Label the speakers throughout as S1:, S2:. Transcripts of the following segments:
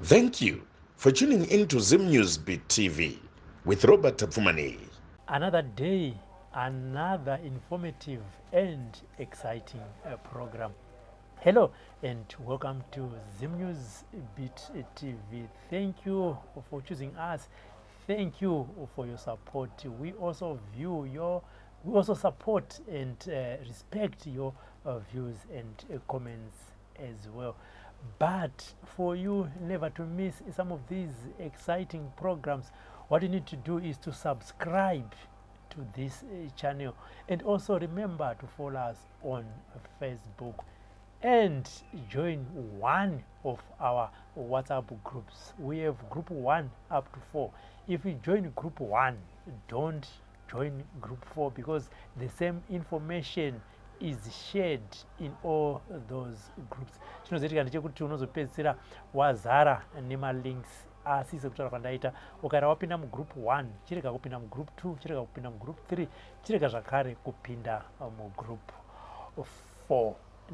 S1: Thank you for tuning in to Zim News Beat TV with Robert Tapfumaneyi.
S2: Another day, another informative and exciting program. Hello and welcome to Zim News Beat TV. Thank you for choosing us. Thank you for your support. We also support and respect your views and comments as well. But for you never to miss some of these exciting programs, what you need to do is to subscribe to this channel and also remember to follow us on Facebook and join one of our WhatsApp groups. We have group 1 up to 4. If you join group 1, don't join group 4 because the same information is shared in all those groups. Chinozoitika ndechekuti unozopedzisira wazara nemalinks, asi sekutaura kwandaita, ukaira wapinda mugroup 1, chirega kupinda mugroup 2, chirega kupinda mugroup 3, chirega zvakare kupinda mugroup 4.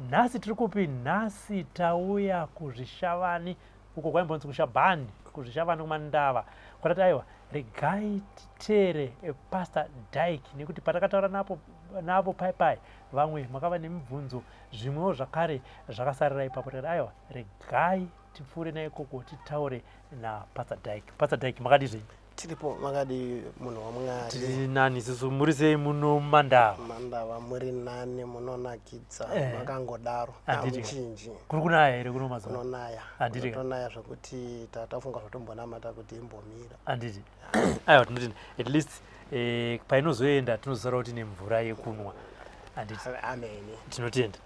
S2: Nhasi tiri kupi? Nhasi tauya kuZvishavani, uko kwaimbonzi kuShabhani, kuZvishavani kuMandava, kwatati aiwa, regai titeere Pastor Dyke, nekuti patakataura napo navo pai pai, vamwe makava nemibvunzo, zvimwewo zvakare zvakasarira ipapo. Tikati aiwa, regai tipfuure naikoko titaure naPastor Dyke. Pastor Dyke, makadi zvenyu?
S3: Tiripo, makadi munhu waMwari?
S2: Tiri nani isusu. Muri sei muno Mandava?
S3: Mandava muri nani, munonakidza. Makangodaro.
S2: Handiti.
S3: Hamuchinji.
S2: Kuri kunaya here kuno mazuva?
S3: Kunonaya.
S2: Handiti.
S3: Kunotonaya zvokuti tatafunga zvotombonamata kuti imbomira.
S2: Handiti. Aiwa, tinoti at least painozoenda tinozosara kuti nemvura yekunwa, handiti?
S3: Ameni.
S2: Tinotenda.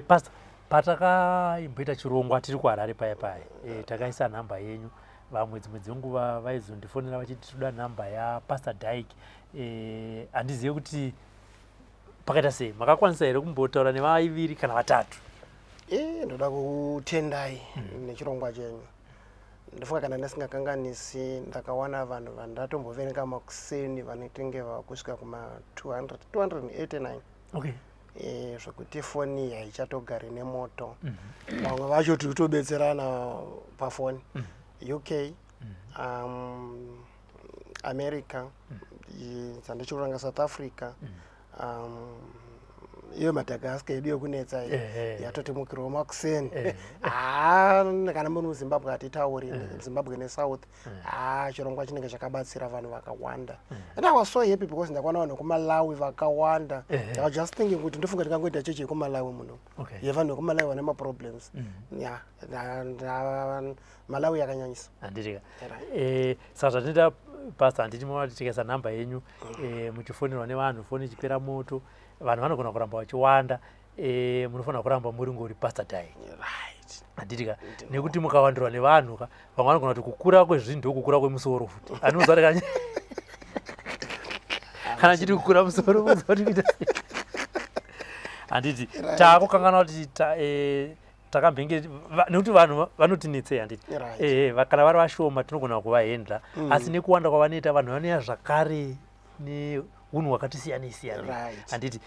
S2: Pastor, patakaimboita chirongwa tiri kuHarare paya paya, takaisa nhamba yenyu. Vamwe dzimwe dzenguva vaizondifonera vachiti toda nhamba yaPastor Dyke. Handizive kuti pakaita sei, makakwanisa here kumbotaura nevaiviri kana vatatu?
S3: Ndoda kutendai nechirongwa chenyu. Ndofunga kana ndisingakanganisi, ndakawana vanhu vandatomboverenga makuseni vanotenge vakusvika kuma 200 289. Zvokuti foni haichatogari nemoto. Vamwe vacho tiri kutobetserana pafoni. UK, America, dzandichikuranga South Africa, iyo Madagascar yedu yekunetsa iyi, yatotimukirawo makuseni. Haa, kana muri muZimbabwe hatitauri, Zimbabwe neSouth. Haa, chirongwa chinenge chakabatsira vanhu vakawanda and I was so happy because ndakaona vanhu vekuMalawi vakawanda. I was just thinking kuti ndofunga ndingangoita chechi yekuMalawi muno, yevanhu vekuMalawi vane maproblems. Ya, Malawi yakanyanyisa.
S2: Handitika.
S3: Right.
S2: Saka zvatinoita, Pastor, handiti maona kuti tikaisa nhamba yenyu, muchifonerwa nevanhu, foni ichipera moto, vanhu vanogona kuramba vachiwanda. Munofanira kuramba muri ngori Pastor Dyke.
S3: Right.
S2: Handitika? Nekuti mukawandirwa nevanhu ka, vamwe vanogona kuti kukura kwezvinhu ndokukura kwemusoro futi. Anoziva kuti kana chiti kukura musoro, unoziva kuti kuita sei, handiti? Taakukanganwa kuti takambenge nekuti vanhu vanotinetsei, handiti?
S3: Right.
S2: Ehe, kana vari vashoma tinogona kuvahendla, asi nekuwanda kwavanoita vanhu, vanoya zvakare neunhu hwakati siyanei siyanei. Handiti?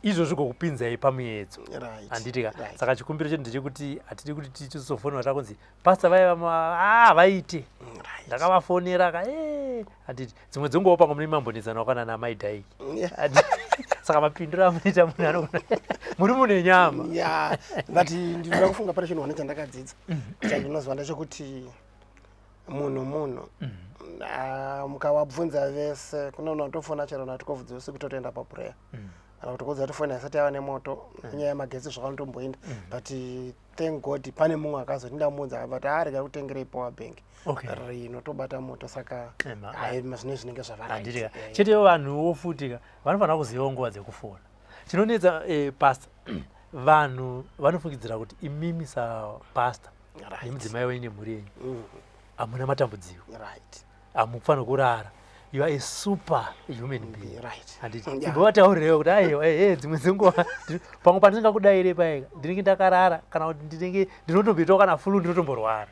S2: Izvozvo zvigokupinzai pamuedzo. Handiti ka?
S3: Right.
S2: Saka chikumbiro chedu ndechekuti hatidi kuti tichizofonera takunzi pastor vaiva vaite ndakavafonera ka. Handiti dzimwe dzenguva pamwe mune mambonetsana wakana namai Dyke? Saka mapinduro amunoita munhu anogona muri mune nyama.
S3: Ya, but ndinoda kufunga pane chinhu one chandakadzidza chandinoziva, ndechekuti munhu ah, mukavabvunza vese, kune unatofona chero natwelve dzeusiku, totoenda paprayer, kana kuti kuudza kuti foni haisati yava nemoto, nyaya yemagetsi zvakanotomboinda. But thank God pane mumwe akazoti ndamuudza, but arega kutengerei power bank rinotobata moto. Saka hai, zvine zvinenge zvava.
S2: Handitika. Chetewo vanhuwo futi ka vanofanira kuzivawo nguva dzekufona. Chinonetsa, pastor, vanhu vanofungidzira kuti imimi sapastor nemudzimai wenyu nemhuri yenyu hamuna matambudziko, hamufaniri kurara, you are a super human being. Handiti? Imbovataurirewo kuti aiwa, ehe, dzimwe dzenguva pamwe pandingakudaire paika ndinenge ndakarara, kana kuti ndinenge ndinotomboitawo kana flu, ndinotomborwara.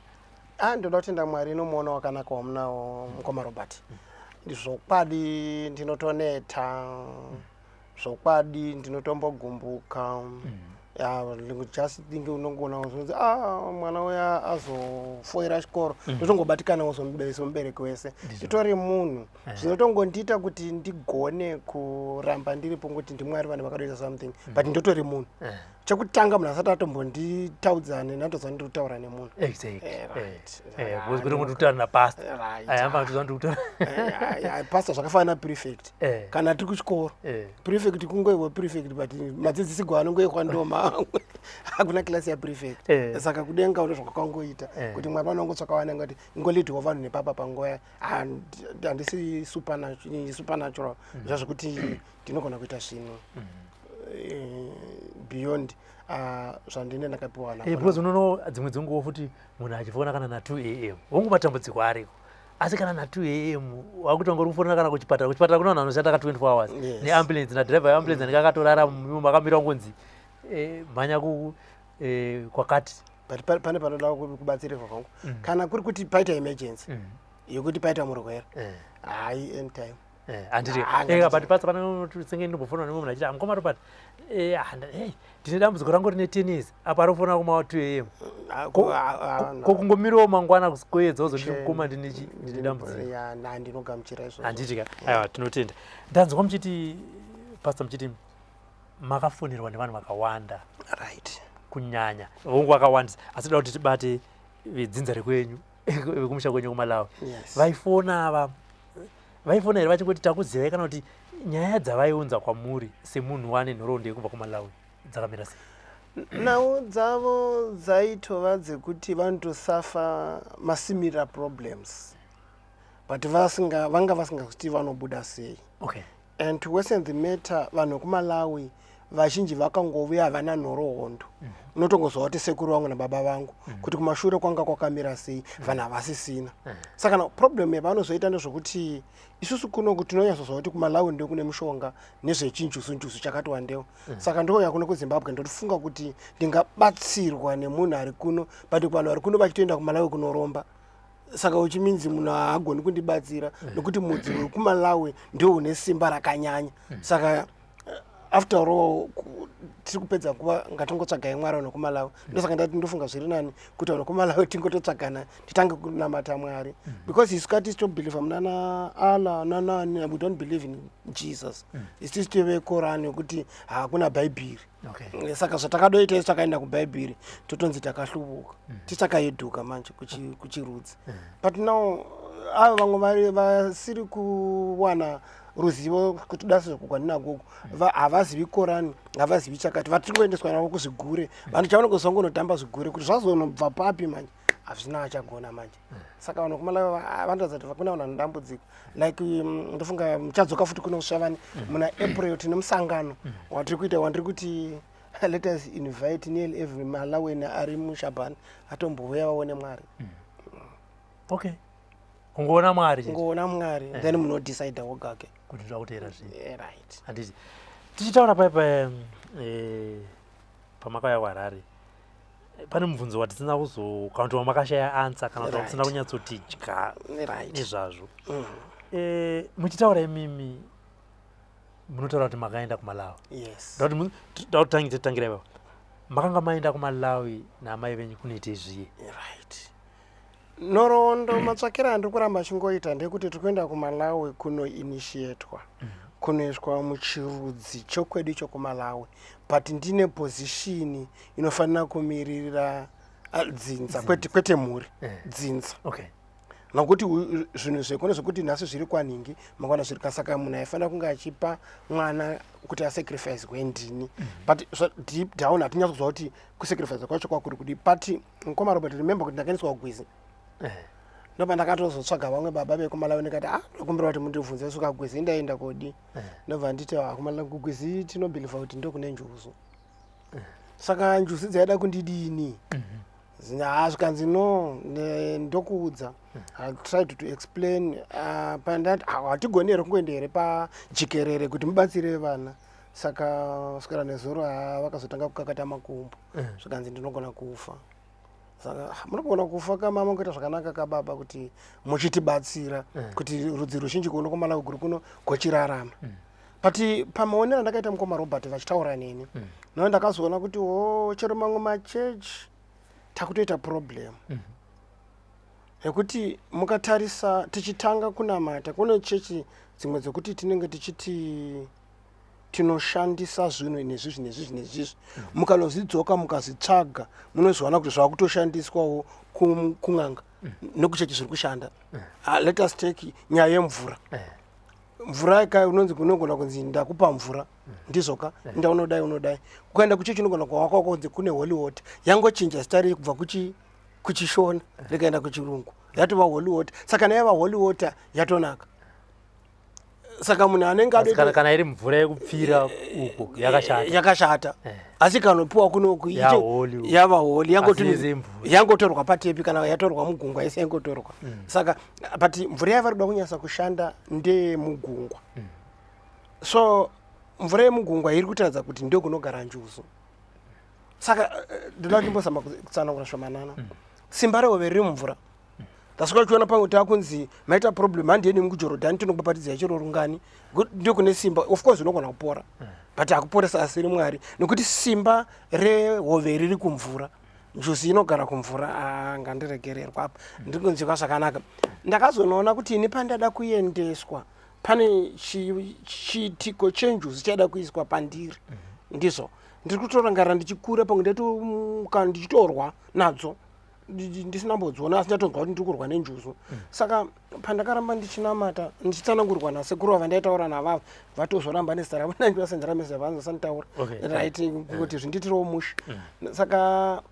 S3: Ah, ndoda kutenda Mwari nomuono wakanaka wamunawo, mukoma Robert. Zvokwadi ndinotoneta, zvokwadi ndinotombogumbuka. Ya, just think unongoona uzonzi, ah, mwana uya azofoira chikoro. Ndotongobatikanawo somubereki wese. Nditori munhu. Zvinotongondiita kuti ndigone kuramba ndiripo ngokuti ndimwari, vanhu vakadoita something, but ndotori munhu. Chekutanga, munhu asati atombonditaudzane, natoziva ndiri kutaura nemunhu. Right.
S2: Because kuti kutaura napastor. Ayamba kuti ndiri kutaura.
S3: Pastor zvakafanana naprefect. Kana tiri kuchikoro, prefect kungoiwa prefect, but madzidzisigwa anongoikwa ndoma, hakuna klasi yaprefect. Saka kudenga ndo zvakakangoita kuti Mwari vanongotsvaka vanenge kuti ingolidhiwa vanhu nepapa panguva. Handisi supernatural zvazvokuti ndinogona kuita zvinhu beyond zvandine ndakapiwa.
S2: Because unono dzimwe dzenguva futi munhu achifona kana na2 a.m., hongu matambudziko ariko, asi kana na2 a.m. wakuti wanga uri kufonera kana kuchipatara, kuchipatara kuna vanhu vanoshanda ka 24 hours neambulance, nadhiraivha yeambulance anenge akatorara makamira, kungonzi mhanya kwakati.
S3: But pane panoda kubatsirirwa kwangu. Kana kuri kuti paita emergency yekuti paita murwere, hayi, anytime.
S2: Handiti eka, but pasa pane senge ndimbofonera nemumwe munhu achiti, "Amukoma Robert, ndine dambudziko rangu rine 10 years." Apa ari kufonera kuma 2 a.m. Ko kungomirawo mangwana kuedza uzonditi, "Mukoma, ndine dambudziko."
S3: Ya, ndinogamuchira izvozvo.
S2: Handiti ka? Aiwa, tinotenda. Ndanzwa muchiti, pastor, muchiti makafonerwa nevanhu vakawanda. Kunyanya, hongu vakawandisa, asi toda kuti tibate vedzinza rekwenyu, vekumusha kwenyu kuMalawi. Vaifona ava, vaifona here vachingoti takuzivai, kana kuti nyaya dzavaiunza kwamuri semunhu wane nhoroondo yekubva kuMalawi dzakamira sei?
S3: Nhau dzavo dzaitova dzekuti vanotosafa masimilar problems, but vanga vasingazoti vanobuda sei. And to worsen the matter, vanhu vekuMalawi vazhinji vakangovuya havana nhoroondo. Unotongoziva kuti sekuru vangu nababa vangu, kuti kumashure kwanga kwakamira sei, vanhu havasisina. Saka na problem yavanozoita ndezvokuti isusu kunoku tinonyatsoziva kuti kuMalawi ndokune mushonga nezvechinjuzu-njuzu chakati wandewo. Saka ndouya kuno kuZimbabwe, ndotifunga kuti ndingabatsirwa nemunhu ari kuno, but vanhu vari kuno vachitoenda kuMalawi kunoromba. Saka uchiminzi munhu haagoni kundibatsira nokuti mudzi wekuMalawi ndio une simba rakanyanya. Saka after all, tiri kupedza nguva, ngatingotsvagai Mwari vanhu vekuMalawi. Ndosaka ndati ndofunga zviri nani kuti vanhu vekuMalawi tingototsvagana, titange kunamata Mwari, because isu kati tobhelievha munana Allah nanani, we don't believe in Jesus. Isusu teve Korani yokuti hakuna Bhaibheri. Saka zvatakadoita isu, takaenda kuBhaibheri, totonzi takahlubuka, tichakaedhuka manje kuchirudzi. But now ava vamwe vari vasiri kuwana ruzivo kuti dasi zvekugwa nagogo, havazivi Korani, havazivi chakati, vatingoendeswa navo kuzvigure. Vanhu chavanongozwa ngonotamba zvigure, kuti zvazonobva papi manje hazvina achagona manje. Saka vanhu kuMalawi vanoratidza kuti kuna vanhu vane dambudziko. Like ndofunga muchadzoka futi kuno kusvavani muna April, tine musangano watiri kuita wandiri kuti let us invite nearly every Malawian ari muShabani atombouya vaone Mwari.
S2: Okay, kungoona Mwari chete.
S3: Kungoona Mwari, then munodecide wogake
S2: kuti ndoda kuteera zvii.
S3: Right.
S2: Handiti tichitaura paipa pamakauya kuHarare, pane mubvunzo watisina kuzo, kana kuti wamakashaya answer, kana kuti wamusina kunyatsoti dya nezvazvo. Muchitaura imimi, munotaura kuti makaenda kuMalawi.
S3: Yes.
S2: Ndakuti tangi titangira ipapo. Makanga maenda kuMalawi naamai venyu kunoita zviye?
S3: Right, nhoroondo matsvakiro andiri kuramba achingoita ndekuti tiri kuenda kuMalawi kunoinitiatwa, kunoiswa muchirudzi chokwedu chokuMalawi, but ndine position inofanira kumiririra dzinza, kwete mhuri, dzinza. Nokuti zvinhu zvekuno zvekuti nhasi zviri kwanhingi, mangwana zviri kasaka, munhu aifanira kunge achipa mwana kuti asacrifice ndini. But deep down hatinyatsokuzwa kuti kusacrifice kwacho kwakuri kudi. But mukoma Robert, remember kuti ndakaendeswa kugwizi. Ndopa ndakatozotsvaga vamwe baba vekuMalawi, ndikati, "Ah, ndokumbira kuti mundibvunze, suka gwizi ndaenda kodi?" Ndobva nditi, "Ah, kuMalawi kugwizi tinobhilivha kuti ndokune njuzu." Saka njuzu dzaida kundidini? Ha, zvikanzi no, ndokuudza. I tried to explain, pandati, "Ah, hatigoni here kungoenda here pajikerere kuti mubatsire vana?" Saka svikira nezuro, ha, vakazotanga kukakata makumbo. Zvikanzi ndinogona kufa. Saka, "Ah, munogona kufa kamama, kuita zvakanaka kababa kuti muchitibatsira kuti rudzi ruzhinji kuno kuMalawi guri kuno gochirarama." But pamaonero andakaita mukoma Robert vachitaura neni, no, ndakazoona kuti o chero mamwe machechi takutoita problem yekuti mukatarisa tichitanga kunamata, kune chechi dzimwe dzekuti tinenge tichiti tinoshandisa zvinhu nezvizvi nezvizvi nezvizvi. Mukanozvidzoka, mukazvitsvaga, munozowana kuti zvakutoshandiswawo kun'anga nekuchechi zviri kushanda. Ah, let us take nyaya yemvura. Mvura ka unonzi unogona kunzi ndakupa mvura, ndizvoka, nda unodai unodai. Ukaenda kuchechi unogona kuwakwa kunzi kune holy water, yangochinja zita rei kubva kuchishona rikaenda kuchirungu, yatova holy water. Saka nayava holy water yatonaka, saka munhu anenge
S2: Asi kana iri mvura yekupfira uko yakashata.
S3: Yakashata. Asi kanopiwa kunoku
S2: Ya holy uko.
S3: Yava holy.
S2: Asi yese imvura.
S3: Yangotorwa patepi kana yatorwa mugungwa yese yangotorwa. Saka but mvura yavari kuda kunyatsa kushanda ndeyemugungwa. So mvura yemugungwa iri kutaridza kuti ndio kunogara njuzu. Saka ndoda timbozama kutsanangura zvomanana. Simba rehove riri mumvura. Tasvika uchiona pamwe takunzi maita problem, handieni mukuJorodhani tinokubhabhatidzai chero rungani. Ndio kune simba. Of course unogona kupora, but hakuporesa asiri Mwari, nekuti simba rehove riri kumvura. Njuzi inogara kumvura. Ah, ngandiregererwa apa, ndiri kunzwika zvakanaka. Ndakazonoona kuti ini pandada kuendeswa pane chiitiko chenjuzi chaida kuiswa pandiri. Ndizvo ndiri kutorangarira ndichikura, pamwe ndaitomuka ndichitorwa nadzo, ndisina mbodziona, asi ndatonzwa kuti ndiri kurwa nenjuzu. Saka pandakaramba ndichinamata, ndichitsanangurwa nasekuru ava ndaitaura navava, vatozoramba nezita ravo, nandivasenderame zita vanozosanditaura. Right, kuti zvindiitirewo mushe. Saka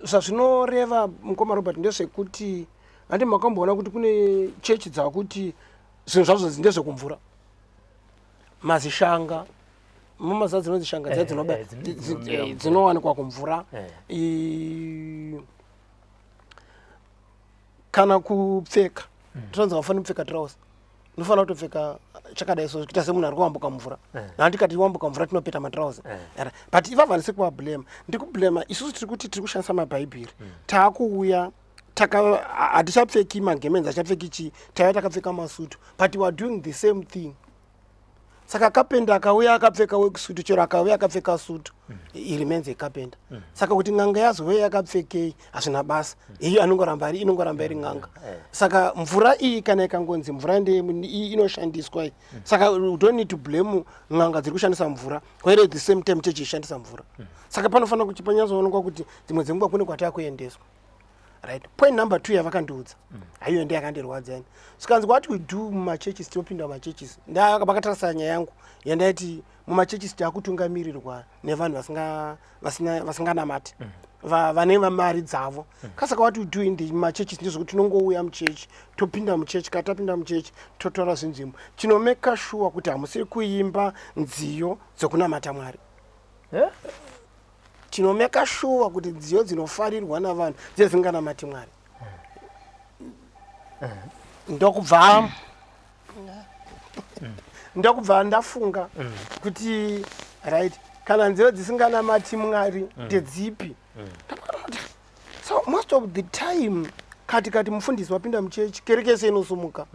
S3: zvazvinoreva, mukoma Robert, ndezvekuti handi makamboona kuti kune chechi dzakuti zvinhu zvazvo ndezvekumvura, mazishanga, mumazuva dzinonzi shanga dziya dzinoba
S2: dzinomera mvura.
S3: Dzinowanikwa kumvura. Kana kupfeka, tinonzi haufaniri kupfeka trouser, unofanira kutopfeka chakadai, so kuita semunhu ari kuwambuka mvura. Handikati wambuka mvura tinopeta matrauser. But ivava handisi kuvablema, ndiri kublema isusu tiri kuti tiri kushandisa mabhaibheri. Taakuuya taka hatichapfeki magemenzi, hatichapfeki chii, taiva takapfeka masutu, but we are doing the same thing. Saka kapenda akauya akapfeka worksuit, chero akauya akapfeka sutu, remains ekapenda. Saka kuti n'anga yazouya yakapfekei hazvina basa, iyo anongoramba ari, inongoramba iri n'anga. Saka mvura iyi kana ikangonzi mvura ndeye iyi inoshandiswa iyi, saka we don't need to blame n'anga dziri kushandisa mvura, where at the same time chechi ichishandisa mvura. Saka panofanira kuti panyatsoonekwa kuti dzimwe dzenguva kune kwatakuendeswa. Right, point number two yavakandiudza, haiyo ndo yakandirwadza ini. Zvikanzi what we do mumachurches, tinopinda mumachurches, vakatarisa nyaya yangu yandaiti mumachurches taakutungamirirwa nevanhu vasinganamati, vane vamari dzavo. Kasaka what we do in the machurches ndezvekuti tinongouya muchechi, topinda muchechi, kana tapinda muchechi totora zvinzvimbo, tinomeka sure kuti hamusiri kuimba nziyo dzekunamata Mwari. Tinomeka sure kuti nziyo dzinofarirwa navanhu dzezinganamati Mwari. Ndokubva ndafunga kuti right, kana nziyo dzisinganamati Mwari ndedzipi? So most of the time kati kati mufundisi wapinda muchechi, kereke yese inosumuka.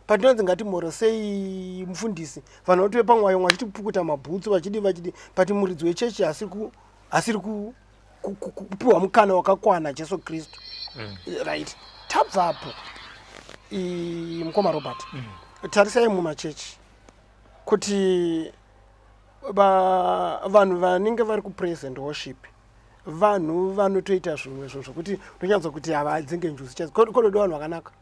S3: Patinonzi ngatimhorosei mufundisi, vanhu votove pamwayo vachitipukuta mabhutsu, vachidi vachidi, but muridzi wechechi asiri kupiwa mukana wakakwana, Jesu Kristu. Right, tabvapo. Mukoma Robert, tarisai mumachechi kuti vanhu vanenge vari kupraise and worship, vanhu vanotoita zvimwe zvinhu zvokuti unonyatsa kuti havadzinge njuzu chaidzo. Kododa vanhu vakanaka.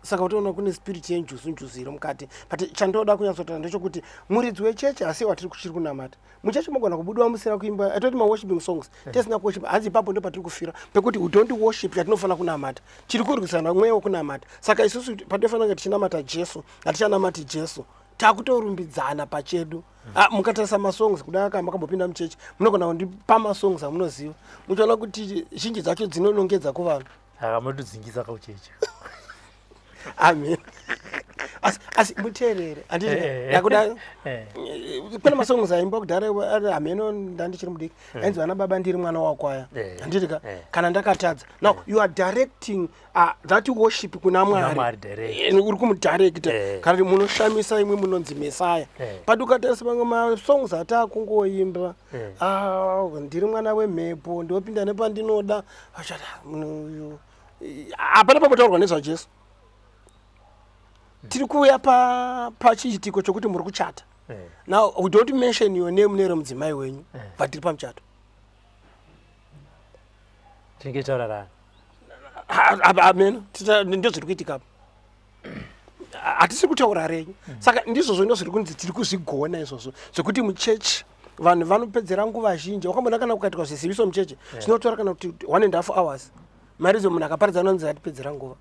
S3: Saka utoona kune spirit yenjuzu, njuzu iri mukati. But chandoda kunyatsotaura ndechekuti muridzi wechechi asi watiri kuchiri kunamata muchechi mogona kubudiwa musina kuimba, atoti maworshiping songs, tisina kuworship. Hanzi ipapo ndo patiri kufira, pekuti we don't worship chatinofanira kunamata. Tiri kurwisana mweya wekunamata. Saka isusu patinofanira kunge tichinamata Jesu, hatichanamati Jesu, takutorumbidzana pachedu. Ah, mukatarisa masongs, kuda kana makambopinda muchechi, munogona kundipa masongs amunoziva, muchiona kuti zhinji dzacho dzinonongedza kuvanhu.
S2: Saka munotodzingisa kauchechi.
S3: Amen. Asi muteerere, handiti?
S2: Eh.
S3: Ndakuda
S2: Eh.
S3: Kune masongs aimba kudhara ari hameno, ndandichiri mudiki, ainzi "Vana baba, ndiri mwana wakwaya." Handiti ka? Kana ndakatadza, now you are directing that worship kuna Mwari.
S2: Mwari direct.
S3: Uri kumudirecta. Kana kuti "Munoshamisa imwe munonzi Mesaya." But ukatarisa mamwe masongs ataakungoimba, "Ah, ndiri mwana wemhepo, ndopinda nepandinoda," achati, "Ah, munhu uyu." Hapana pambotaurwa nezvaJesu. Tiri kuuya pachiitiko chokuti muri kuchata. Now we don't mention your name neremudzimai wenyu, but tiri pamuchato.
S2: Tinenge taura rani?
S3: Ameno, ndo zviri kuitika apa. Hatisi kutaura renyu. Saka ndizvozvo ndo zviri kunzi tiri kuzvigona izvozvo, zvekuti muchechi vanhu vanopedzera nguva zhinji. Wakambona kana kukaitwa zviziviso muchechi, zvinotora kana kuti 1.5 hours, maridzo munhu akaparidza anonzi atipedzera nguva.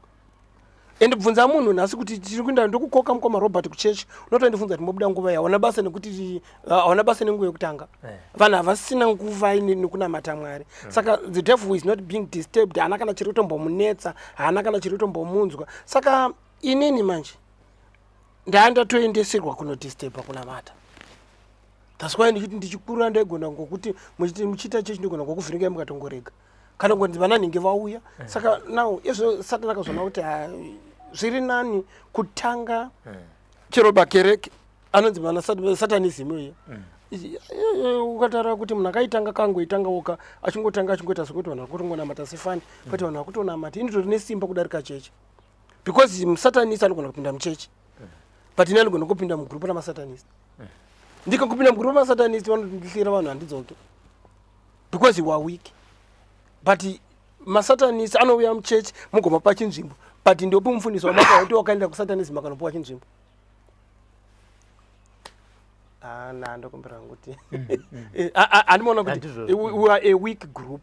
S3: Ende bvunza munhu nhasi kuti tiri kuenda, ndokukoka mukoma Robert kuchechi, unotondibvunza kuti mobuda nguva. Hauna basa nekuti hauna basa nenguva yekutanga. Vanhu havasina nguva nekunamata Mwari. Saka the devil is not being disturbed, haana kana chiri kutombomunetsa, haana kana chiri kutombomunzwa. Saka inini manje ndaandatoendeserwa kunodisturba kunamata. That's why ndichiti ndichikura ndaigona ngokuti muchiti muchiita chechi ndigona ngokuvhiringai mukatongorega kana ngonzi vana nhingi vauya. Saka now izvo Satani akazoona kuti, ha, zviri nani kutanga chero bakereke anonzi vana satanism iyoyo. Ukataura kuti munhu akaitanga kangoitanga woga, achingotanga achingoita sekuti vanhu vari kutongonamata sefani, kwete, vanhu vakutonamata. Initori nesimba kudarika chechi because musatanist anogona kupinda muchechi, but ini anogona kupinda mugurupu ramasatanist. Ndikakupinda mugurupu ramasatanist, vanondifira vanhu, handidzoke because you are weak. But masatanist anouya muchechi, mugoma pachinzvimbo, but ndopi mufundisi wamakaoti wakaenda kusatanism akanopiwa chinzvimbo? Ah, na ndokumbira kuti handimaona kuti
S2: Handizvozvo.
S3: we are a weak group.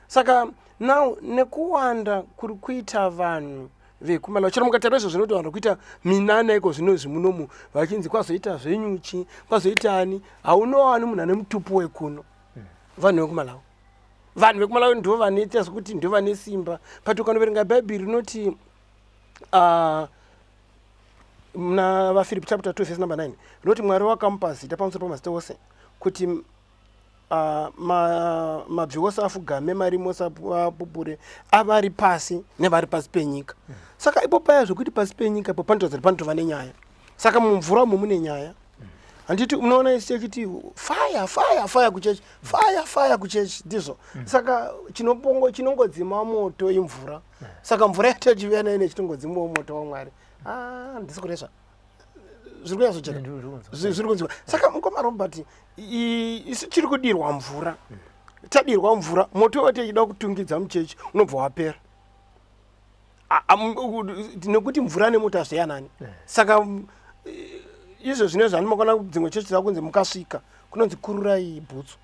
S3: Saka now nekuwanda kuri kuita vanhu vekuMalawi, chero mukatarira izvo zvinoti vanhu kuita minana iko zvino izvi munomu, vachinzi kwazoita zvenyuchi, kwazoita ani, haunowani munhu ane mutupo wekuno. Vanhu vekuMalawi, vanhu vekuMalawi ndo vanoita sekuti ndo vane simba. But ukanoverenga Bhaibheri rinoti muna vaFiripi chapter 2 verse number 9 rinoti Mwari wakamupa zita pamusoro pamazita ose, kuti mabvi ose afugame, marimi ose apupure, avari pasi nevari pasi penyika. Saka ipo paya zvekuti pasi penyika ipo panotaridza kuti panotova nenyaya. Saka mumvura umo mune nyaya, handiti? Unoona isi chechiti fire, fire, fire kuchechi, fire, fire kuchechi, ndizvo. Saka chinopongo chinongodzima moto imvura. Saka mvura yatachiuya nayo nechitongodzimawo moto waMwari. Ah, ndisi kuresva, zviri kunyatsojeka?
S2: Ndiri kunzwa.
S3: Zviri kunzwa. Saka mukoma Robert, isu tiri kudirwa mvura. Tadirwa mvura, moto watichida kutungidza muchechi unobva wapera nekuti mvura nemoto hazviyanani. Saka izvo zvino zvanimakona dzimwe chechi dzakunzi mukasvika kunonzi kururai bhutsu,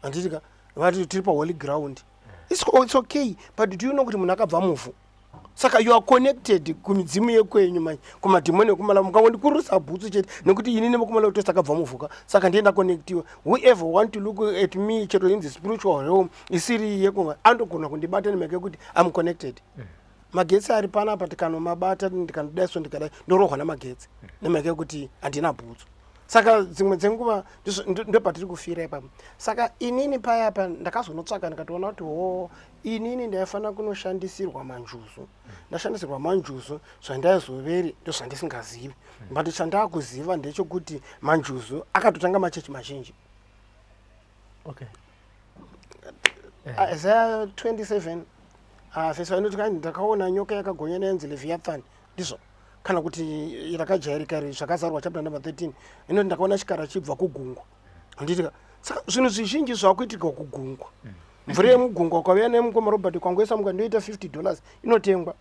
S3: handiti ka? Vati tiri paholy ground. It's okay, but do you know kuti munhu akabva muvhu? Saka you are connected kumidzimu yekwenyu manje, kumadhimoni ekuMalawi. Mukangondikururisa bhutsu chete, nekuti ini nemukuMalawi tose takabva muvhuka, saka ndiye ndaconnectiwa. Whoever want to look at me chero in the spiritual realm isiri yekunga andogona kundibata nemhaka yekuti am connected. Magetsi ari panapa tikanomabata, ndikanodaiso, ndikadai, ndorohwa namagetsi nemhaka yekuti handina bhutsu. Saka dzimwe dzenguva ndopatiri kufira ipapo. Saka inini payapa ndakazonotsvaka, ndikatoona kuti ho, inini ndaifanira kunoshandisirwa manjuzu. Ndashandisirwa manjuzu, zvandaizoveri ndozvandisingazivi, but chandakuziva ndechekuti manjuzu akatotanga machechi mazhinji. Isaiah 27 verse inoti kai, "Ndakaona nyoka yakagonya yainzi Leviathan," ndizvo, kana kuti rakajairika iri Zvakazarwa chapter number 13 inoti, "Ndakaona chikara chibva kugungwa," handiti ka? Saka zvinhu zvizhinji zvakuitika kugungwa. Mvura yemugungwa ukauya nemukoma Robert kwangoisa mukandoita $50 inotengwa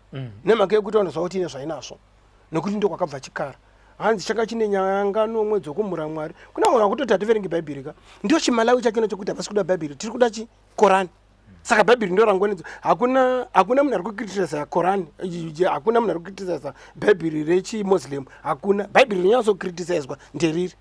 S3: nemhaka yekuti vanoziva kuti ine zvainazvo, nekuti ndo kwakabva chikara. Hanzi changa chine nyanga nomwe dzokumhura Mwari. Kuna vanhu vakutoti hativerengi Bhaibheri ka. Ndio chiMalawi chachona chokuti havasi kuda Bhaibheri, tiri kuda chi Korani. Saka Bhaibheri ndo rangonedzo. Hakuna munhu ari kukritisisa Korani, hakuna munhu ari kukritisisa Bhaibheri rechiMuslim, hakuna. Bhaibheri rinonyatsokritisaizwa nderiri.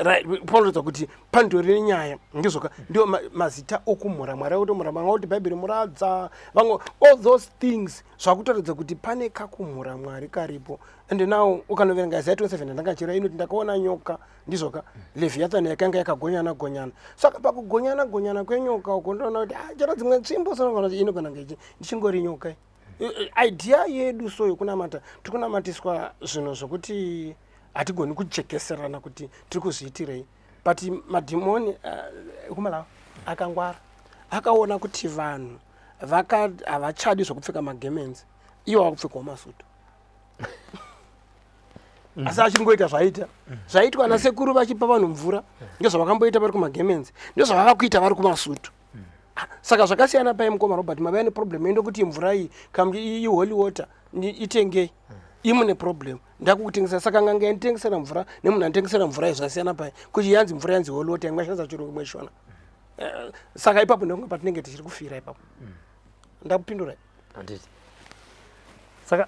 S3: Right, panoratidza kuti pandori nenyaya. Ndizvoka, ndio mazita okumhura Mwari, akuti mhura Mwari, kuti Bhaibheri muradza vamwe, all those things zvakutoratidza kuti pane kakumhura Mwari karipo. And now ukanoverenga Isaiah 27 ndanga chira inoti, "Ndakaona nyoka," ndizvoka, "Leviathan yakanga yakagonyana gonyana." Saka pakugonyana gonyana kwenyoka uko, ndoona kuti chero dzimwe tsvimbo sonogona kuti inogona kunge ndichingori nyoka. Idea yedu so yokunamata, tiri kunamatiswa zvinhu zvokuti hatigoni kujekeserana kuti tiri kuzviitirei, but madhimoni ekumalawi akangwara, akaona kuti vanhu havachadi zvokupfeka magemenzi, iwo vakupfekawo masutu, asi achingoita zvaita zvaitwa nasekuru vachipa vanhu mvura, ndozvavakamboita vari kumagemenzi, ndozvavava kuita vari kumasutu. Saka zvakasiyana pai, mukoma Robert? Mavaya neproblem endo kuti mvura iyi kamuti iholy water, itengei, imune problem, ndakukutengesa. Saka nganga yanditengesera mvura nemunhu anditengesera mvura iyi zvasiyana pai? Kuti yanzi mvura yanzi holy water, imwe yashandisa Chirungu, imwe Shona. Saka ipapo ndonge patinenge tichiri kufira ipapo. Ndakupindura.
S2: Handiti saka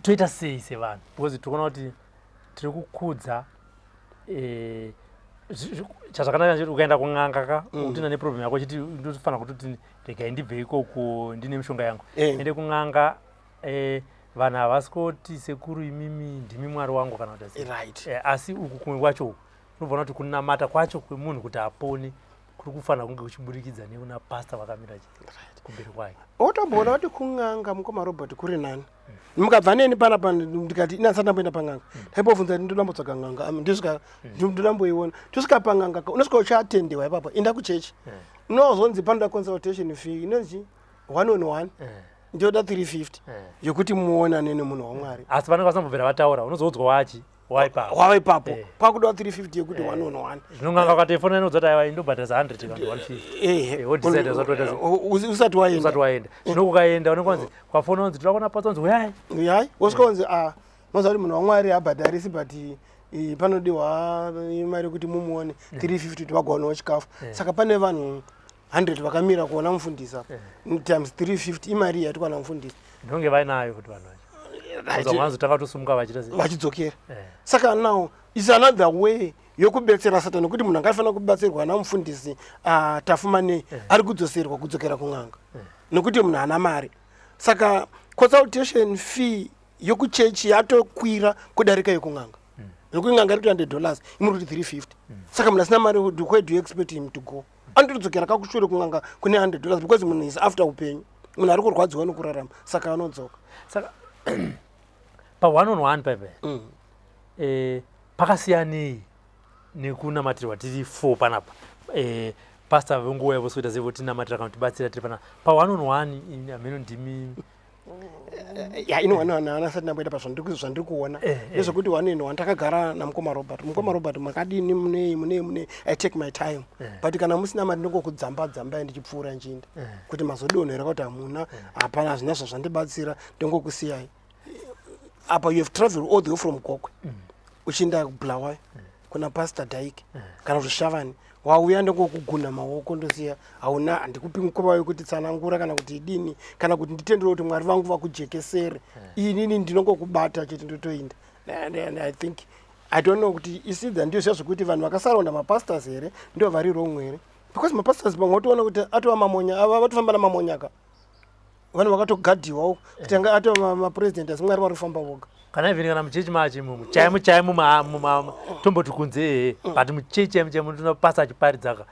S2: toita sei sevanhu? Because tikuona kuti tiri kukudza chazvakanaka cheti ukaenda kun'anga ka, utina neproblem yako, chiti ndofanira kutoti regai ndibve ikoko ndine mishonga yangu. Ende kun'anga vanhu havasi kuti, "Sekuru, imimi ndimi Mwari wangu," kana kuti sei. Asi uku kumwe kwacho uku unobvaona kuti kunamata kwacho kwemunhu kuti apone kuri kufanira kunge kuchiburikidza nekuna pasta vakamira kumberi kwake.
S3: Otomboona kuti kun'anga, mukoma Robert, kuri nani. Mukabva neni panapa, ndikati ina ndisati ndamboenda pan'anga, ndaimbobvunza kuti ndodambotsvaga n'anga, ndisvika ndodamboiona, tosvika pan'anga, unosvika uchiatendewa ipapo. Enda kuchechi, unozonzi panoda consultation fee inonzi one on one, ndoda 350 yokuti muonane nemunhu waMwari.
S2: Asi vanenge vasambobvira vataura, unozoudzwa wachi waipapo.
S3: Wava ipapo. Pakuda 350 yekuti one on one.
S2: Zvinonganga ukatoifona inodza kuti aiwa, indobhadharisa 100 kana 150. Wodecide usati waita
S3: Usati waenda.
S2: Usati waenda. Zvino ukaenda unenge wanzi kwafona, unzi toda kuona pastor, unzi uyai.
S3: Yai, wosvika unzi a moziva kuti munhu waMwari habhadharisi, but panodiwa mari yekuti mumuone, 350 kuti vagowanawo chikafu. Saka pane vanhu 100 vakamira kuona mufundisi apa, times 350 imari yatikwana mufundisi.
S2: Ndinonge vainayo kuti vanhu vacho vanozotanga kutosumuka vachiita sei?
S3: Vachidzokera. Saka now is another way yokubetsera Satani, nekuti munhu angafanira kubatsirwa namufundisi Tafumanei ari kudzoserwa kudzokera kun'anga nekuti munhu haana mari. Saka consultation fee yokuchechi yatokwira kudarika yokun'anga, nekuti n'anga iri $200, imwe kuti 350. Saka munhu asina mari, where do you expect him to go? Anotodzokera kakushure kun'anga kune $100, because munhu is after upenyu, munhu ari kurwadziwa nokurarama, saka anodzoka.
S2: Saka pa one on one paipa pakasiyanei nekunamatirwa tiri four panapa? Pastor venguva yavo soita sei votinamatira kana kutibatsira tiri panapa pa one on one? Hameno ndimi.
S3: Ya, ino one on one asati ndamboenda pazvandiri kuona. Ndezvekuti one in one takagara namukoma Robert, "Mukoma Robert, makadini? Munei, munei, munei?" I take my time, but kana musina mari, ndingokudzamba dzambai ndichipfuura njinda kuti mazodonhera kuti hamuna, hapana, hazvina zvazvandibatsira, ndingokusiyai apa. You have traveled all the way from Gokwe uchienda kuBulawayo kuna Pastor Dike kana kuti Shavani, wauya, ndingokugunha maoko ndosiya. Hauna, handikupi mukova wekuti tsanangura kana kuti idini kana kuti nditendere kuti Mwari vangu vakujekesere. Inini ndinongokubata chete, ndotoinda. And I think, I don't know kuti isidza ndiyo zviya zvekuti vanhu vakasaronda mapastors here ndo vari wrong here, because mapastors pamwe watoona kuti atova mamonya, ava vatofamba namamonyaka, vanhu vakatogadhiwawo kuti anga atova mapresident, asi Mwari vari kufamba voga.
S2: Kana even kana muchechi macho imomo chaimo chaimo, tomboti kunze ehe, but muchechi chaimo chaimo tinoona pastor achiparidzaka,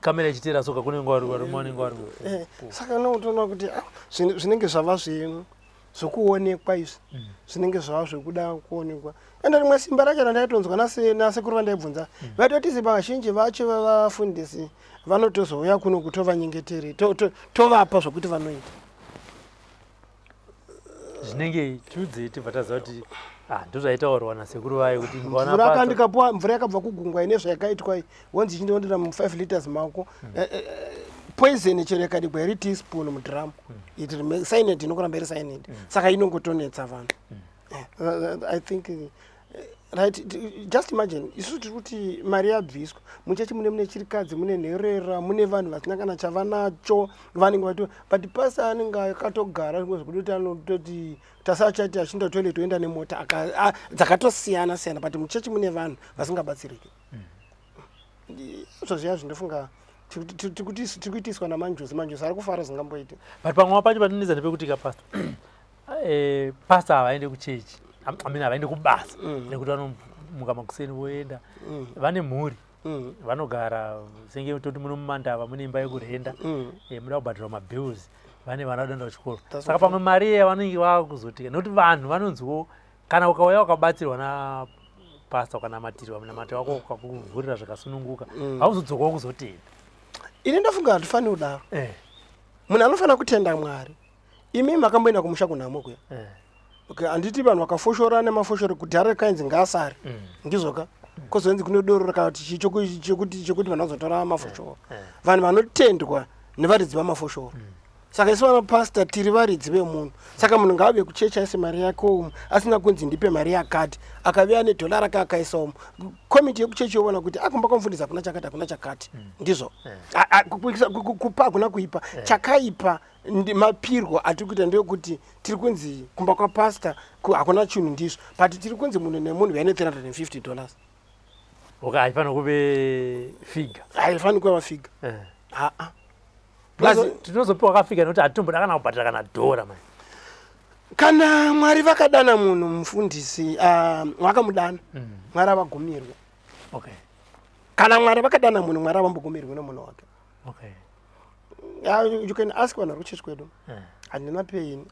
S2: kamera ichiteera soka kunenge vari varume vanenge vari
S3: Saka notoona kuti zvinenge zvava zvokuonekwa izvi, zvinenge zvava zvekuda kuonekwa. Ende rimwe simba racho randaitonzwa nasekuru vandaibvunza, vaitoti vazhinji vacho vavafundisi vanotozouya kuno kutovanyengetere, tovapa zvokuti vanoita.
S2: Zvinenge tiudzei tibva taziva kuti ndozvaitaurwa nasekuru vayo kuti
S3: mvura kandikapuwa mvura yakabva kugungwa ine zvayakaitwa iyi, wonzi chindondira mu5 liters mako. Poison chero ikadigwa iri teaspoon mudrum, it cyanide inokuramba iri cyanide. Saka inongotonetsa vanhu. I think Right, just imagine, isusu tiri kuti mari yabviswa muchechi, mune chirikadzi, mune nherera, mune vanhu vasina kana chavanacho vanenge vato, but pastor anenge akatogara zvimwe zvekutoti anototi tasachati achienda toilet oenda nemota dzakatosiyana siyana, but muchechi mune vanhu vasingabatsiriki. Izvo zviya zvindofunga tiri kuitiswa namanjuzi. Manjuzi ari kufara zingamboiti.
S2: But pamwe pacho patinetsa ndepekuti ka pastor, pastor havaende kuchechi, I mean, havaende kubasa nekuti vanomuka makuseni voenda, vane mhuri, vanogara senge toti muno mumandava mune imba yekurenda, muda kubhadharwa mabills, vane vana vanoenda kuchikoro.
S3: That's
S2: Saka pamwe mari iya vanenge vakuzotika nekuti vanhu vanonziwo kana ukauya ukabatsirwa napastor, ukanamatirwa, munamato wako ukakuvhurira zvakasununguka, hauzodzokawo kuzotenda.
S3: Ini ndofunga hatifaniri kudaro. Munhu anofanira kutenda Mwari. Imi makamboenda kumusha kunhamo kuya? Okay, handiti vanhu vakafoshora nemafoshoro kudhara kainzi ngaasare? Ndizvoka kozonzi kune doro kana kuti chii chekuti vanhu vazotora mafoshoro. Vanhu vanotendwa nevaridzi vamafoshoro. Saka isu vanapasta tiri varidzi vemunhu, saka munhu ngaave kuchechi aise mari yake umu asina kunzi ndipe mari yakati. Akaviya nedhola rake akaisa umu, komiti yekuchechi yoona kuti akumba kwamufundisi hakuna chakati, hakuna chakati. Ndizvo. Kupa hakuna kuipa. Chakaipa mapirwo atiri kuita ndeyekuti tiri kunzi kumba kwapasta hakuna chinhu. Ndizvo, but tiri kunzi munhu nemunhu uya ne$350.
S2: Okay, haifanira kuve figure.
S3: Haifaniri kuva figure. Haa.
S2: Tinozopiwa kafigure nekuti hatitomboda kana kubhadhara kana dhora mai.
S3: Kana Mwari vakadana munhu mufundisi, vakamudana, Mwari avagumirwe. Kana Mwari vakadana munhu, Mwari avambogumirwi nemunhu wake. You can ask vanhu vari kuchechi kwedu. Handina pain,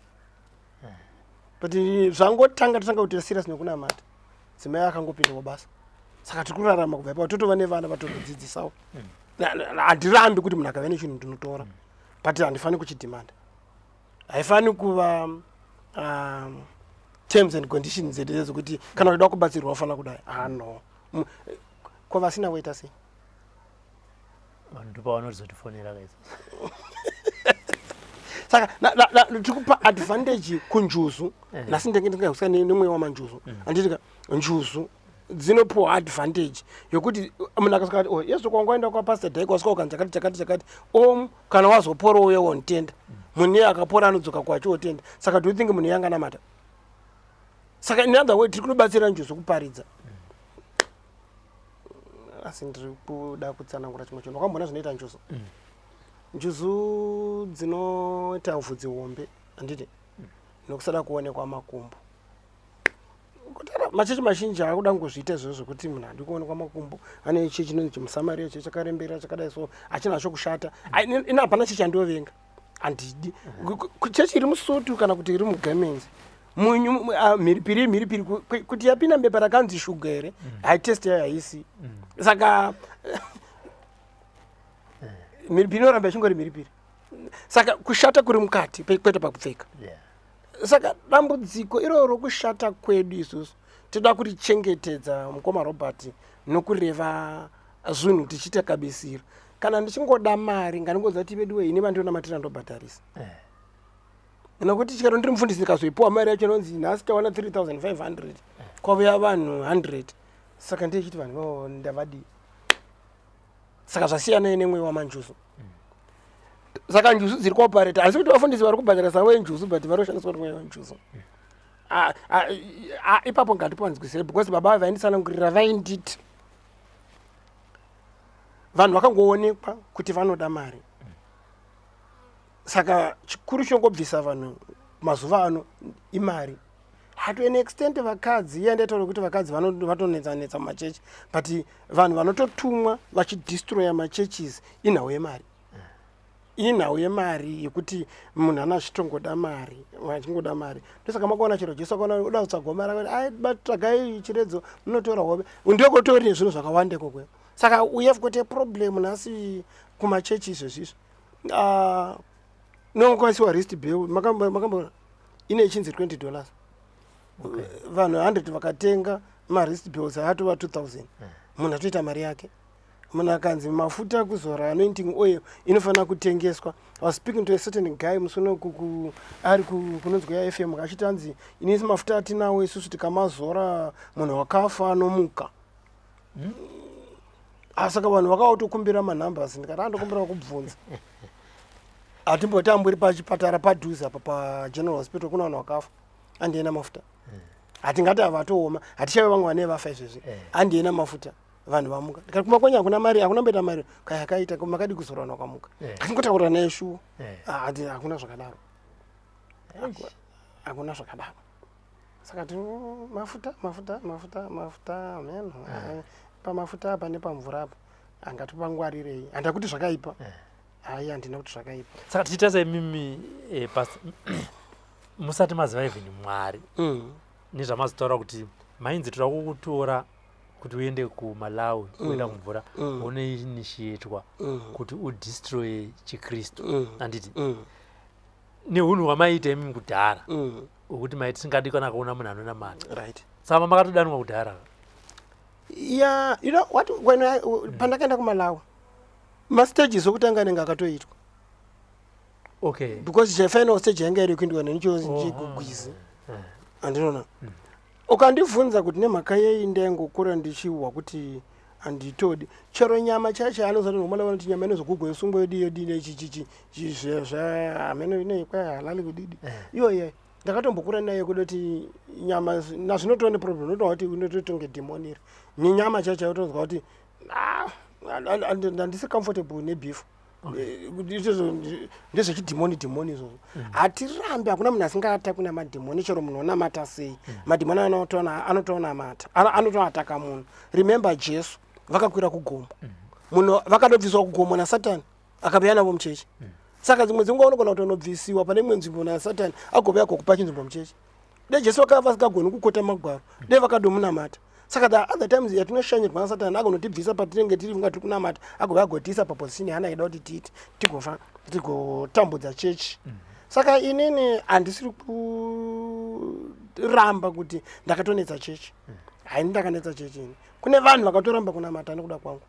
S3: but zvangotanga totanga kuita serious nekunamata, dzimai akangopinda mubasa, saka tiri kurarama kubva ipapo. Totova nevana vatotodzidzisawo. Handirambi kuti munhu akave nechinhu ndinotora, but handifaniri kuchidhimanda. Haifaniri kuva terms and conditions dzedu dzekuti kana uchida kubatsirwa ufanira kudai. Ah, no. Ko vasina voita sei?
S2: Vanhu ndopavanozotifonera kaizvo.
S3: Saka tiri kupa advantage kunjuzu. Nhasi ndenge ndingausika nemweya wamanjuzu, handitika? Njuzu dzinopiwa advantage yokuti munhu akasvika ati, "Oh, yesu, kwanga waenda kwapastor Dike, wasvika ukanzi chakati chakati chakati." Om, kana wazopora uye wonitenda. Munhu iye akapora anodzoka kwacho otenda. Saka do you think munhu iye anganamata? Saka in other way tiri kunobatsira njuzu kuparidza. Asi ndiri kuda kutsanangura chimwe chinhu. Wakamboona zvinoita njuzu? Njuzu dzinoita vhudzi hombe, handiti? Nokusada kuonekwa makumbo. Kutara machechi mazhinji akuda kungozviita izvozvo zvekuti munhu hadi kuonekwa makumbo. Ane chechi chinonzi chimusamaria, che chakarembera chakadai, so hachina chokushata. Ini hapana chechi chandovenga, handidi chechi iri musutu kana kuti iri mugemenzi, munyu, mhiripiri, mhiripiri kuti yapinda mubepa rakanzi shuga here, haitest yayo haisi. Saka mhiripiri inoramba ichingori mhiripiri. Saka kushata kuri mukati, kwete pakupfeka. Saka dambudziko iroro kushata kwedu isusu toda kurichengetedza, mukoma Robert, nokureva zvinhu tichiita kabisira. Kana ndichingoda mari, ngandingoziva kuti veduwe ini vandionamatira ndobhadharisa. Nokuti chikaro ndiri mufundisi, ndikazoipiwa mari yacho inonzi nhasi tawana 3500, kwavuya vanhu 100, saka ndechiti vanhu ivavo ndavadii? Saka zvasiyanai nemweya wamanjuzu. Saka njuzu dziri kuoperate, asi kuti vafundisi vari kubhadhara savo enjuzu, but vari kushandiswa nemweya wenjuzu. Ah, ah, ah, ipapo ngatipanzwisire, because baba vainditsanangurira vainditi vanhu vakangoonekwa kuti vanoda mari. Saka chikuru chinongobvisa vanhu mazuva ano imari. To an extent vakadzi, iye ndaitaura kuti vakadzi vatonetsa-netsa mumachechi, but vanhu vanototumwa vachidestroya machurches inhau yemari, inhau yemari yekuti munhu ana achitongoda mari, achingoda mari. Ndosaka makaona chero Jesu akaona uda kutsvagwa mari, akati, "Ai, tsvagai chiredzo, munotora hove." Ndokotori nezvinhu zvakawanda ikoko. Saka we have got a problem nhasi kumachechi izvezvizvi. Ah, nokwaisiwa wrist bell, makamboona ine ichinzi $20? Vanhu 100 vakatenga mawrist bells, atova 2000, munhu atoita mari yake. Munhu akanzi mafuta ekuzora, anointing oil, inofanira kutengeswa. I was speaking to a certain guy musi uno ari kunonzi kuya FM, achiti anzi inisi mafuta atinawo isusu tikamazora munhu wakafa anomuka. Ah, saka vanhu vakautokumbira manumbers, ndikati andokumbira kubvunza. Hatimbotamburi pachipatara padhuze apa, paGeneral Hospital, kuna vanhu vakafa andiena mafuta. Hatingati havatooma, hatichave vamwe vane vafa izvezvi. Andiena mafuta, vanhu vamuka. Ndikati kuma kwenyu hakuna mari, hakuna mboita mari kaya yakaita makadi kuzora vanhu vakamuka. Hatingotaura naye shuwa. Ah, hakuna zvakadaro. Hakuna zvakadaro. Saka ti mafuta, mafuta, mafuta, mafuta, meno pamafuta apa nepamvura apa angatipangwarirei. Handakuti zvakaipa. Hai, handina kuti zvakaipa.
S2: Saka tichiita seimimi, Pastor, musati maziva even Mwari, nezvamazotaura kuti mainzi toda kukutora kuti uende kuMalawi, uenda kumvura, unoinitiatwa kuti udestroye chiKristu, handiti? Neunhu hwamaiita imimi kudhara, hwekuti maiti singadi kana kuona munhu anonamata. Saka makatodanwa kudhara.
S3: Yeah, you know what, when I, pandakaenda kuMalawi, mastages okutanga anenge akatoitwa. Because the final stage yanga iri kuindwa nenichogwizi. Andinoona ukandibvunza kuti nemhaka yei ndaingokura ndichihwa kuti handitodi chero nyama chaicho. Anozati nomala vanoti nyama inozogugwa, yosungwa, yodi yodi nechichichi hameno inoikwa halali kudidi iyoye. Ndakatombokura nayo kudoti nyama nazvinotova neproblem, unotoona kuti unototonge dhimoni iri nenyama chaicho. Utonzwa kuti, "Ah, handisi comfortable nebeef." Izvozvo ndezvechidhimoni dhimoni izvozvo. Hatirambi, hakuna munhu asingatakwi namadhimoni, chero munhu onamata sei. Madhimoni anotoonamata, anotoataka munhu. Remember Jesu vakakwira kugomo, munhu vakatobviswa kugomo naSatani, akauya navo muchechi. Saka dzimwe dzenguva unogona kutonobvisiwa pane imwe nzvimbo naSatani, agouya agokupa chinzvimbo muchechi. Dai Jesu vakava vasingagoni kukota magwaro, dai vakadomunamata. Saka the other times yatinoshanyirwa nasatani, agonotibvisa patinenge tiri kunga tiri kunamata, agouya agotiisa paposition yaana aida kuti tiite, tigofa, tigotambudza chechi. Saka inini handisiri kuramba kuti ndakatonetsa chechi. Haini ndakanetsa chechi ini. Kune vanhu vakatoramba kunamata nekuda kwangu.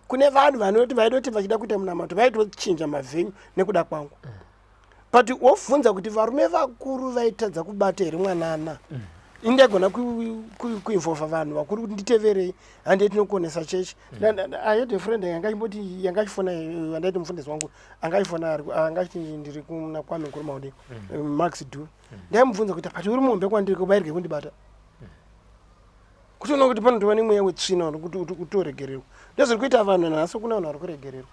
S3: Kune vanhu vanoti vaidoti vachida kuita munamato vaitochinja mavenue nekuda kwangu. But wobvunza kuti varume vakuru vaitadza kubata here mwanana? Indaigona kuinvolva vanhu vakuru kuti nditeverei, handei tinokonesa chechi. I had a friend yanga imboti yanga achifona, andaiti mufundisi wangu anga achifona, anga achiti ndiri kuna Kwame Nkrumah ude Max Du. Ndaimubvunza kuti, "But uri muhombe kwandiri, kubairge kundibata?" Kuti unoona kuti panotova nemweya wetsvina uri kuti utoregererwa. Ndozviri kuita vanhu nhasi, kuna vanhu vari kuregererwa.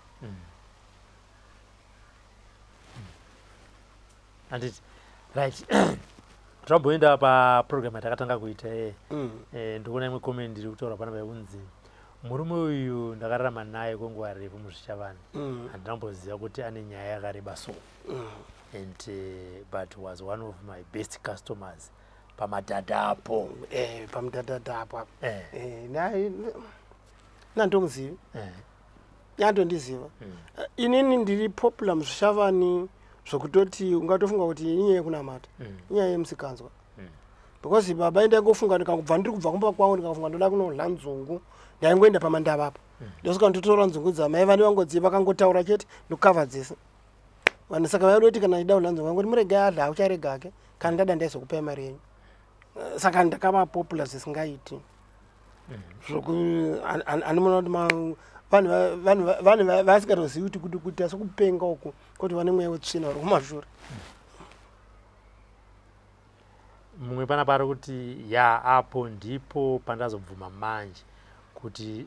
S2: Handiti? Right, tamboenda paprogram yatakatanga kuita. Ndikuona imwe comment iri kutaura panapa yekunzi murume uyu ndakararama naye kwenguva refu muzvichavani, handina kumboziva kuti ane nyaya yakareba so, and but was one of my best customers pamadhadhapo.
S3: Pamudhadhadha apo apo. Nandomuzivi, yandondiziva. Inini ndiri popular muzvishavani zvokutoti ungatofunga kuti inyaya yekunamata, inyaya yemusikanzwa, because baba indaingofunga ndikangobva ndiri kubva kumba kwangu, ndikafunga ndoda kunorya nzungu, ndaingoenda pamandava apo, ndosvika ndotora nzungu dzamai vane vangodzi vakangotaura chete, ndokavha dzese vanhu. Saka vaidoti kana ida kudya nzungu vangoti murege adya, aucharega ake, kana ndada ndaizokupai mari yenyu. Saka ndakava popular zvisingaiti zvoku andimona kuti vanhu vasingatozivi kuti kuita sekupenga uku kuti vane mweya wetsvina uri kumashure.
S2: Mumwe panapa ari kuti, ya, apo ndipo pandazobvuma manje kuti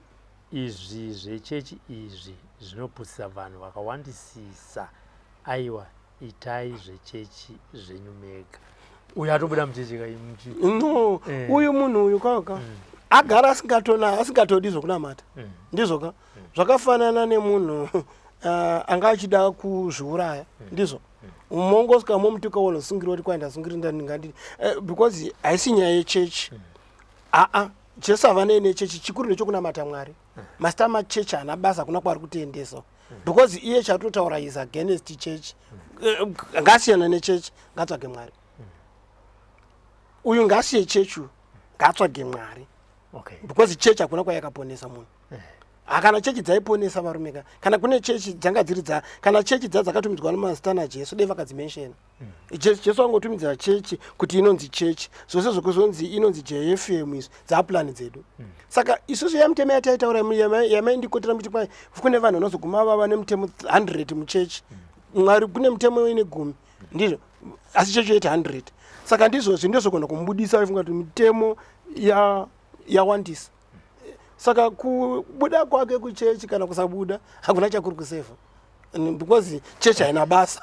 S2: izvi zvechechi izvi zvinopusisa vanhu vakawandisisa. Aiwa, itai zvechechi zvenyu mega. Uyu atobuda muchechi ka
S3: No. Uyu munhu uyu kaka agara asingatona, asingatodi zvokunamata. Ndizvo ka zvakafanana nemunhu anga achida kuzviuraya. Ndizvo mongosvika momutuka, wonosungirwa kuti kwai ndasungirira ndingandidi, because haisi nyaya yechechi. Aa, Jesu havanei nechechi. Chikuru ndechokunamata Mwari. Masita machechi haana basa, hakuna kwaari kutiendesa, because iye chatotaura is against church. Ngasiyana nechechi, ngatsvage Mwari. Uyu ngasiye chechi uyu, ngatsvage Mwari, because chechi hakuna kwayakaponesa munhu. Hakana chechi dzaiponesa varume ka. Kana kune chechi dzanga dziri dza kana chechi dza dzakatumidzwa nemazita naJesu dai vakadzimenshena. Jesu angotumidza chechi kuti inonzi chechi. Zvose zvekuzonzi inonzi JFM izvi dzaaplan dzedu. Saka isusu yamutemo yataitaura yamaindikotera muchiti kwai kune vanhu vanozoguma vava nemutemo 100 muchechi. Mwari kune mutemo ine gumi. Ndizvo asi chechi yoita 100. Saka ndizvozvi ndozogona kumubudisa vaifunga kuti mitemo yawandisa. Saka kubuda kwake kuchechi kana kusabuda hakuna chakuri kusevha because chechi haina basa.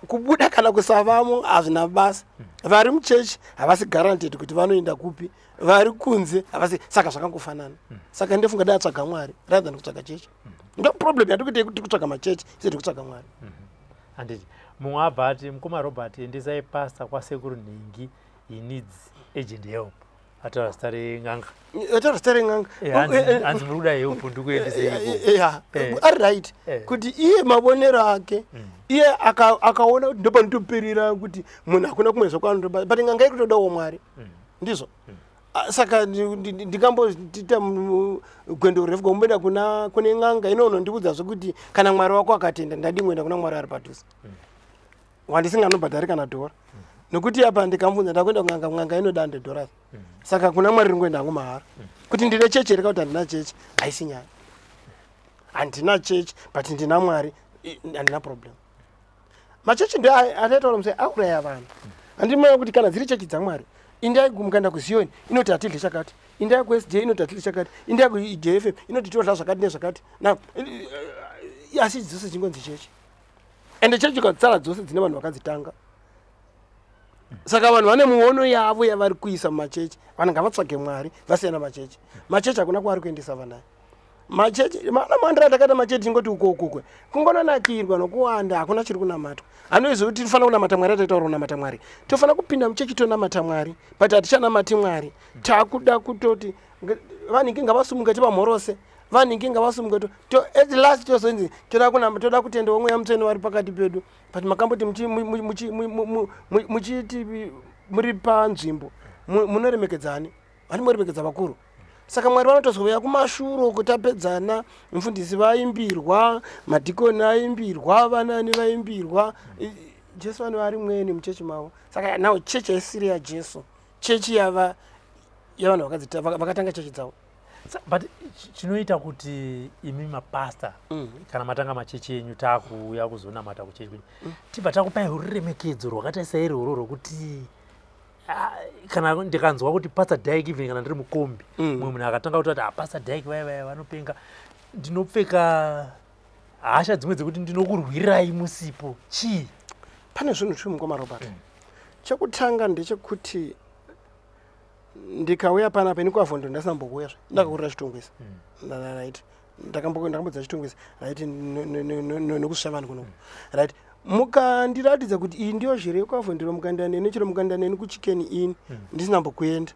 S3: Kubuda kana kusavamo hazvina basa. Vari muchechi havasi guaranteed kuti vanoenda kupi, vari kunze havasi. Saka zvakangofanana. Saka ndofunga dai atsvaga Mwari rather than kutsvaga chechi. Ndo problem yatiri kuita yekuti kutsvaga machechi isati kutsvaga Mwari.
S2: Handiti mumwe abva ati, mukoma Robert, endesai pastor kwasekuru Nhingi, he needs urgent help. Ataura zita ren'anga.
S3: Ataura zita ren'anga.
S2: Hanzi muri kuda help, ndikuendesei ikoko.
S3: Ya, ari right kuti iye mavonero ake iye akaona kuti ndopanotoperera kuti munhu hakuna kumwe zvakwaanotoba, but n'anga iri kutodawo Mwari. Ndizvo. Saka ndikamboita gwendo refu gomboenda kune n'anga inonondiudza zvekuti kana Mwari wako akatenda, ndadii kuenda kuna Mwari ari padhuze wandisinganobhadhari kana dhora, nekuti apa ndikamubvunza ndakuenda kun'anga, n'anga inoda 100 dollars. Saka kuna Mwari ringoenda hangu mahara. Kuti ndine chechi here kuti handina chechi haisi nyaya. Handina chechi but ndina Mwari, handina problem. Machechi ndo ataitaura musai auraya vanhu. Handimaya kuti kana dziri chechi dzaMwari, indai mukaenda kuZioni inoti hatidli chakati, indai kuSJ inoti hatidli chakati, indai kuJFM inoti todla zvakati nezvakati. Now asi dzose dzingonzi chechi, ende chechi ukadzitsara dzose dzine vanhu vakadzitanga. Saka vanhu vane muono yavo yavari kuisa mumachechi. Vanhu ngavatsvage Mwari, vasiyana machechi. Machechi hakuna kwaari kuendesa vanhu aya. Machechi mana mandira takaita machechi tingoti uko ukukwe kungononakirwa nokuwanda, hakuna chiri kunamatwa. Hanoizvi kuti tinofanira kunamata Mwari. Ataitaura kunamata Mwari, tofanira kupinda muchechi tonamata Mwari, but hatichanamati Mwari. Takuda kutoti vanhingi ngavasumuke tivamhorose, vanhingi ngavasumuke at last tozonzi toda kunama, toda kutendawo Mweya Mutsvene vari pakati pedu. But makamboti muchiti muri panzvimbo munoremekedzani, vani muremekedza vakuru. Saka Mwari vanotozouya kumashuro kutapedzana, mufundisi vaimbirwa, madhikoni aimbirwa, vanani vaimbirwa, Jesu vanova ari mweni muchechi mavo. Saka now chechi haisiri yaJesu, chechi yava yavanhu vakatanga chechi dzavo.
S2: But chinoita kuti imi mapasta kana matanga machechi enyu, taakuuya kuzonamata kuchechi kwenyu, tibva takupai ruremekedzo rwakaita sairoro rwokuti kana ndikanzwa kuti Pastor Dyke, even kana ndiri mukombi, mumwe munhu akatanga kutoti, ah, Pastor Dyke vaya vaya vanopenga, ndinopfeka hasha dzimwe dzekuti ndinokurwirai musipo. Chii?
S3: Pane zvinhu zvi, mukoma Robert. Chekutanga ndechekuti ndikauya panapa, ini kwaVhondo ndasina zve, ndakakurira Chitungwiza. Right, ndakambodza Chitungwiza, right, nokusvika vanhu kunoku, right. Mukandiratidza kuti iyi ndiyo zhire yekwaVhondero, mukaenda neni chero mukaenda neni kuChicken Inn ndisina mbokuenda,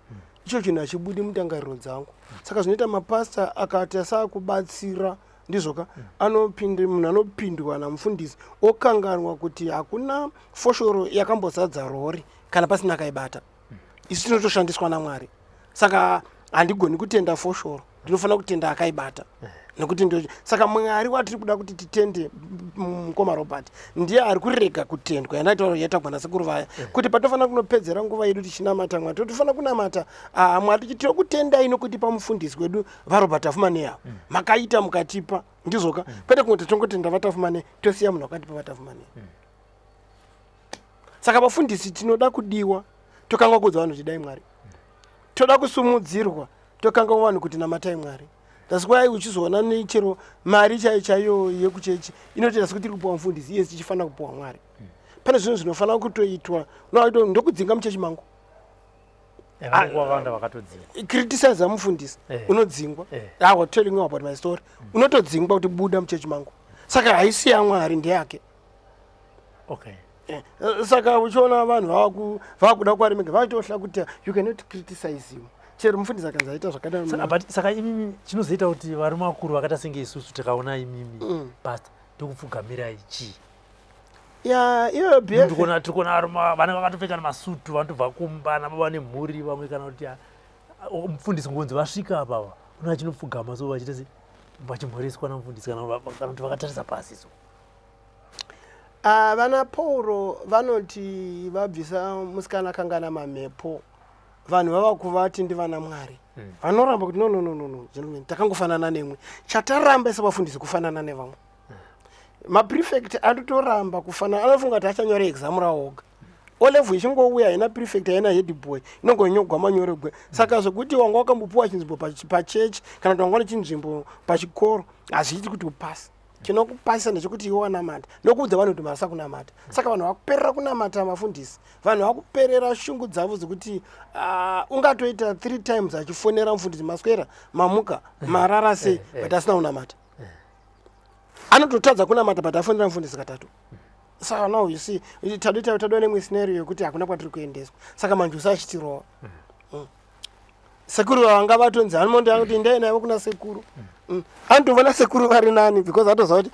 S3: icho chinhu hachibudi mutangariro dzangu. Saka zvinoita mapasta akati asakubatsira ndizvoka, anopinde munhu anopindwa namufundisi okanganwa kuti hakuna foshoro yakambozadza rori kana pasina akaibata. Isu tinotoshandiswa naMwari, saka handigoni kutenda foshoro, ndinofanira kutenda akaibata nekuti ndo. Saka Mwari watiri kuda kuti titende, mukoma Robert, ndiye ari kurega kutendwa yandaitaura yatagwa nasekuru vaya kuti patofanira kunopedzera nguva yedu tichinamata Mwari, totofanira kunamata Mwari tichiti tokutendai nokutipa mufundisi wedu vaRobert Afumaneya, makaita mukatipa. Ndizvoka, kwete kungoti tongotenda vaTafumaneya tosiya munhu akatipa vaTafumaneya. Saka vafundisi tinoda kudiwa, tokanga kuudza vanhu kuti dai Mwari, toda kusumudzirwa, tokanga vanhu kuti namatai Mwari. That's why uchizoona nechero mari chaiyo chaiyo yekuchechi inotoita sekuti iri kupiwa mufundisi, iye tichifanira kupiwa Mwari. Pane zvinhu zvinofanira kutoitwa. Ndokudzinga muchechi mangu.
S2: Vakawanda vakatodzingwa.
S3: Criticize mufundisi, unodzingwa. I was telling you about my story. Unotodzingwa kuti buda muchechi mangu. Saka haisi yaMwari, ndeyake. Saka uchiona vanhu vakuda kuvaremeka, vachitohla kuti you cannot criticize him, chero mufundisi akanzi aita zvakadaro.
S2: But saka imimi chinozoita kuti varume vakuru vakaita senge isusu tikaona imimi pastor tokupfugamirai chii?
S3: Ya, iyo
S2: BF. Tiri kuona varume vanenge vakatopfeka nemasutu, vanotobva kumba nababa nemhuri vamwe, kana kuti mufundisi ngonzi vasvika apava. Uno achinopfugama so vachiita se vachimhoreswa namufundisi kana kuti vakatarisa pasi so.
S3: Ah, vana Pauro vanoti vabvisa musikana akanga ana mamhepo vanhu vava kuvati ndivana Mwari. Vanoramba kuti no, no, no, no, no, gentlemen, takangofanana nemwe. Chataramba sevafundisi kufanana nevamwe. Maprefect anotoramba kufanana, anofunga kuti achanyora exam rawo oga. Olevel ichingouya haina prefect, haina head boy, inongonyogwa manyoregwe. Saka zvekuti wanga wakambopiwa chinzvimbo pachechi kana kuti wanga une chinzvimbo pachikoro hazviiti kuti upase. Chinokupasisa ndechekuti iwe wanamata nokuudza vanhu kuti marasa kunamata. Saka vanhu vakuperera kunamata mafundisi, vanhu vakuperera shungu dzavo dzekuti ungatoita 3 times achifonera mufundisi, maswera, mamuka, marara sei, but asina kunamata. Anototadza kunamata but afonera mufundisi katatu. Saka now you see, tadwa nemwe scenario yekuti hakuna kwatiri kuendeswa. Saka manjusa achitirova. Sekuru vanga vatonzi anomonda kuti endai navo kuna sekuru. Anotovona sekuru vari nani because atoziva kuti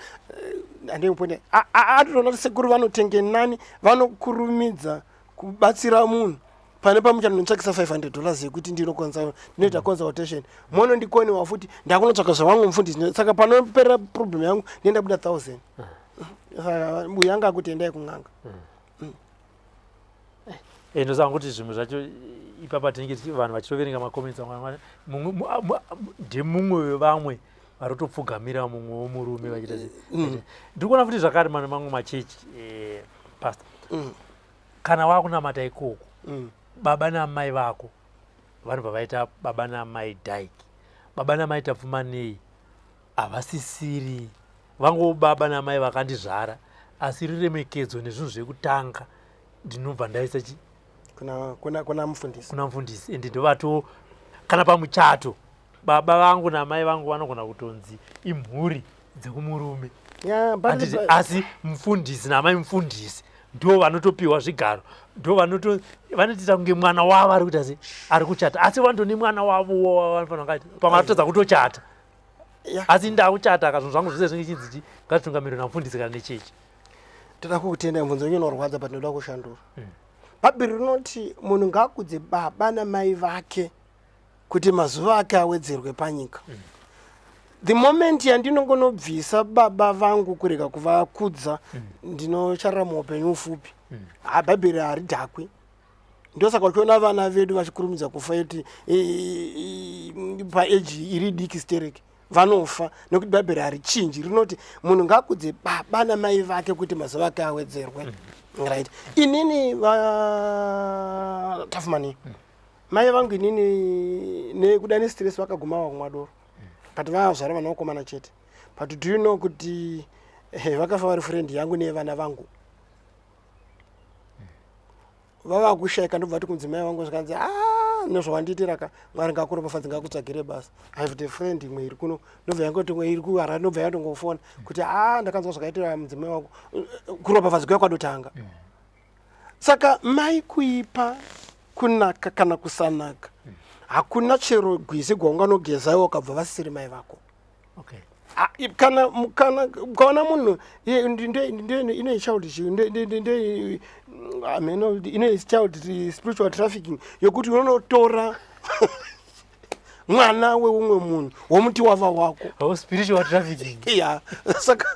S3: handimupone. Atotoona kuti sekuru vanotenge nani, vanokurumidza kubatsira munhu. Pane pamuchandotsvakisa $500 yekuti ndinoita consultation. Monondikoniwa futi ndakunotsvaka zvavamwe mufundisi. Saka panoperera problem yangu ndinoenda kuda 1000. Saka mbuya anga akuti endai kun'anga.
S2: Ndosaka kuti zvimwe zvacho ipapa tinenge vanhu vachitoverenga macomments amwe, ndemumwe wevamwe vari kutopfugamira mumwe womurume vachiita se. Ndiri kuona futi zvakare mane mamwe machechi, pastor. Kana wakunamata ikoko, baba namai vako vanobva vaita baba namai Dyke, baba namai Tapfumanei, havasisiri vangu baba namai vakandizvara, asi ruremekedzo nezvinhu zvekutanga ndinobva ndaisa chi
S3: Kuna mufundisi.
S2: Kuna mufundisi. Ende ndovato kana pamuchato baba vangu namai vangu vanogona kutonzi imhuri dzekumurume.
S3: Yeah, but
S2: Handiti, asi mufundisi namai mufundisi ndo vanotopiwa zvigaro, ndo vanotoita kunge mwana wavo ari kuita se ari kuchata, asi vanotone mwana wavo vanofanira kunge pamwe atotadza kutochata. Asi ndakuchata ka zvinhu zvangu zvese zvinenge chinzi chi ngazvitungamirwe namufundisi kana nechechi.
S3: Toda kukutenda, mubvunzo wenyu unorwadza, but ndoda kushandura. Bhaibheri rinoti munhu ngaakudze baba namai vake kuti mazuva ake awedzerwe panyika. The moment yandinongonobvisa baba vangu kurega kuvakudza, ndinocharara muupenyu ufupi. Bhaibheri haridhakwi. Ndosaka uchiona vana vedu vachikurumidza kufa iti paeji iri diki stereki vanofa, nekuti bhaibheri harichinji, rinoti munhu ngaakudze baba namai vake kuti mazuva ake awedzerwe. Right, inini vatafumani mai vangu inini nekuda nestress vakaguma vakumwa doro, but vazvara vana vakomana chete. But do you know kuti vakafa vari friend yangu nevana vangu vava kushayika? Ndobva ti kumudzimai wangu zvikanzi, a nezvawandiitira ka, Mwari ngakuropafadze, ngakutsvagire basa. I have a friend imwe iri kuno, ndobva yangoti imwe iri kuHarare, ndobva yatongofona kuti, a ndakanzwa zvakaitira mudzimai wangu, kuropafadzwa kuya kwadotanga. Saka mai kuipa, kunaka kana kusanaka, hakuna chero gwizi gwaunganogeza iwe ukabva vasisiri mai vako. Kana ukaona munhu ine child, hameno ine child spiritual trafficking yokuti unonotora mwana weumwe munhu womuti wava wako.
S2: Oh, spiritual trafficking.
S3: Ya, saka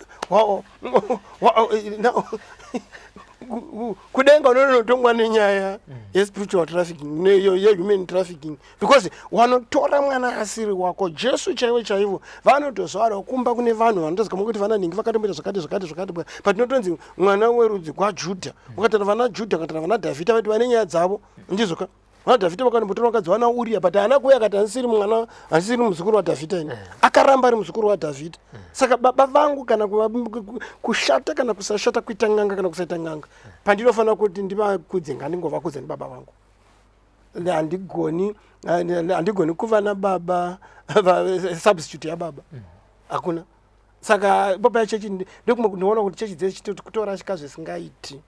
S3: kudenga unonotongwa nenyaya yespiritual trafficking yehuman trafficking, because wanotora mwana asiri wako. Jesu chaivo chaivo vanotozvarwa kumba kune vanhu vanotozikama kuti vana nhingi vakatomboita zvakati zvakati zvakati, but inotonzi mwana werudzi kwaJudha. Ukatara vana Judha, ukatara vana Dhavhidha, vati vane nyaya dzavo, ndizvoka vana Dhavhidha vakandombotora vakadzi vana Uriya, but haana kuuya akati handisiri mwana, handisiri muzukuru waDhavhidha ini. Akaramba ari muzukuru waDhavhidha. Saka baba vangu kana kushata kana kusashata, kuita n'anga kana kusaita n'anga, pandinofanira kuti ndivakudze ngandingovakudza, ndibaba vangu. Handigoni kuva nababa substitute yababa, hakuna. Saka baba yachechi ndokumwe ndinoona kuti chechi dzese kutorashika zvisingaiti,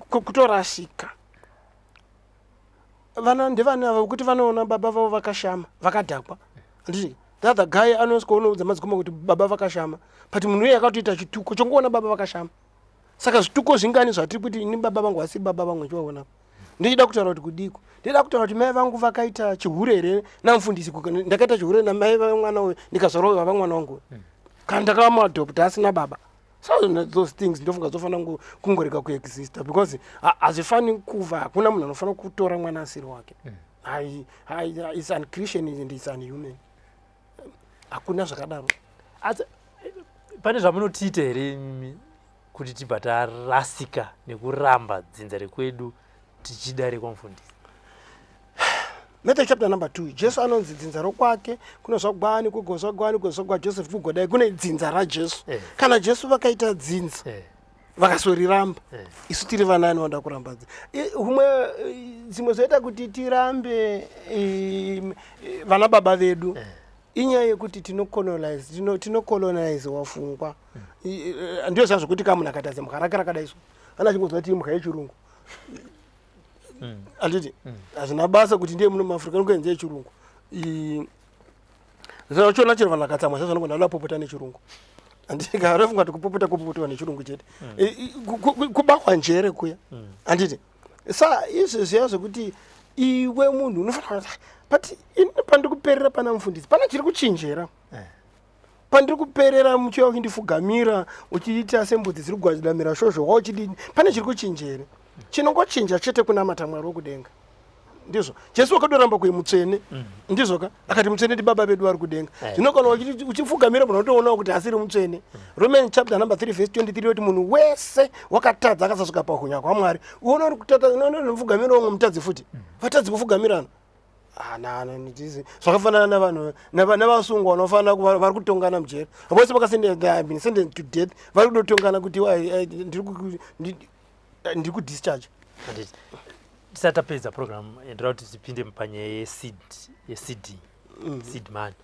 S3: kutorashika. Vana ndevana ava kuti vanoona baba vavo vakashama, vakadhakwa, handiti? The other guy anosvika unoudza madzikoma kuti baba vakashama, but munhu uye akatoita chituko chongoona baba vakashama. Saka zvituko zvingani zvatiri kuti ini baba vangu vasiri baba vangu? Chivaona. Ndichida kutaura kuti kudiko, ndida kutaura kuti mai vangu vakaita chihure here namufundisi? Ndakaita chihure namai vamwana uyu, ndikazvarwa baba mwana wangu, kana ndakavamuadopta asina baba. So those things ndofunga dzofanira kungorega kuexista, because hazvifani kuva. Hakuna munhu anofanira kutora mwana asiri wake. It's unchristian and it's unhuman. Hakuna zvakadaro.
S2: Asi pane zvamunotiita here imi kuti tibva tarasika nekuramba dzinza rekwedu tichida rekwamufundisi?
S3: Matthew chapter number 2, Jesu anonzi dzinza rokwake kunozvagwani, kugozvagwani, kugozvagwa Joseph, kugodai kune dzinza raJesu. Kana Jesu vakaita dzinza, vakasoriramba, isu tiri vanani vanoda kuramba humwe? Dzimwe zvoita kuti tirambe vana baba vedu inyaya yekuti tinocolonizewa pfungwa. Ndiyo zvazvokuti ka munhu akaita zimbwa rake rakadai so, ana achingonzwa kuti imbwa yechirungu, handiti? Hazvina basa kuti ndiye muno muAfrica, nokuenzi yechirungu. Zvachiona chero vanhu vakatsamwa sezvanogona vanoda kupopota nechirungu, handiti? Vanofunga kuti kupopota kupopotwa nechirungu chete. Kubakwa njere kuya, handiti? Sa izvi zviya zvekuti iwe munhu unofanira kuti, but ini pandiri kuperera pana mufundisi, pana chiri kuchinjera. Pandiri kuperera muchiuya uchindifugamira, uchiita sembudzi dziri kugwadamira shozhowa, uchidini, pane chiri kuchinjere? Chinongochinja chete kunamata Mwari wokudenga. Ndizvo Jesu wakadoramba kuye mutsvene, ndizvo ka? Akati mutsvene ndi baba vedu vari kudenga. Zvino kana uchifugamira munhu, unotoonawo kuti asiri mutsvene. Roman chapter number 3 verse 23 yoti munhu wese wakatadza akasasvika pahunya kwaMwari. Uona uri kutata, unofugamira umwe mutadzi futi, vatadzi kufugamirana. Ah, na zvakafanana navanhu navasungwa vanofanira vari kutongana mujeri vose, they have been sentenced to death, vari kudotongana kuti ndiri kudischarge.
S2: Handiti tisati tapedza program, ndoda kuti tipinde panyaya yeseed, yeseed, seed money.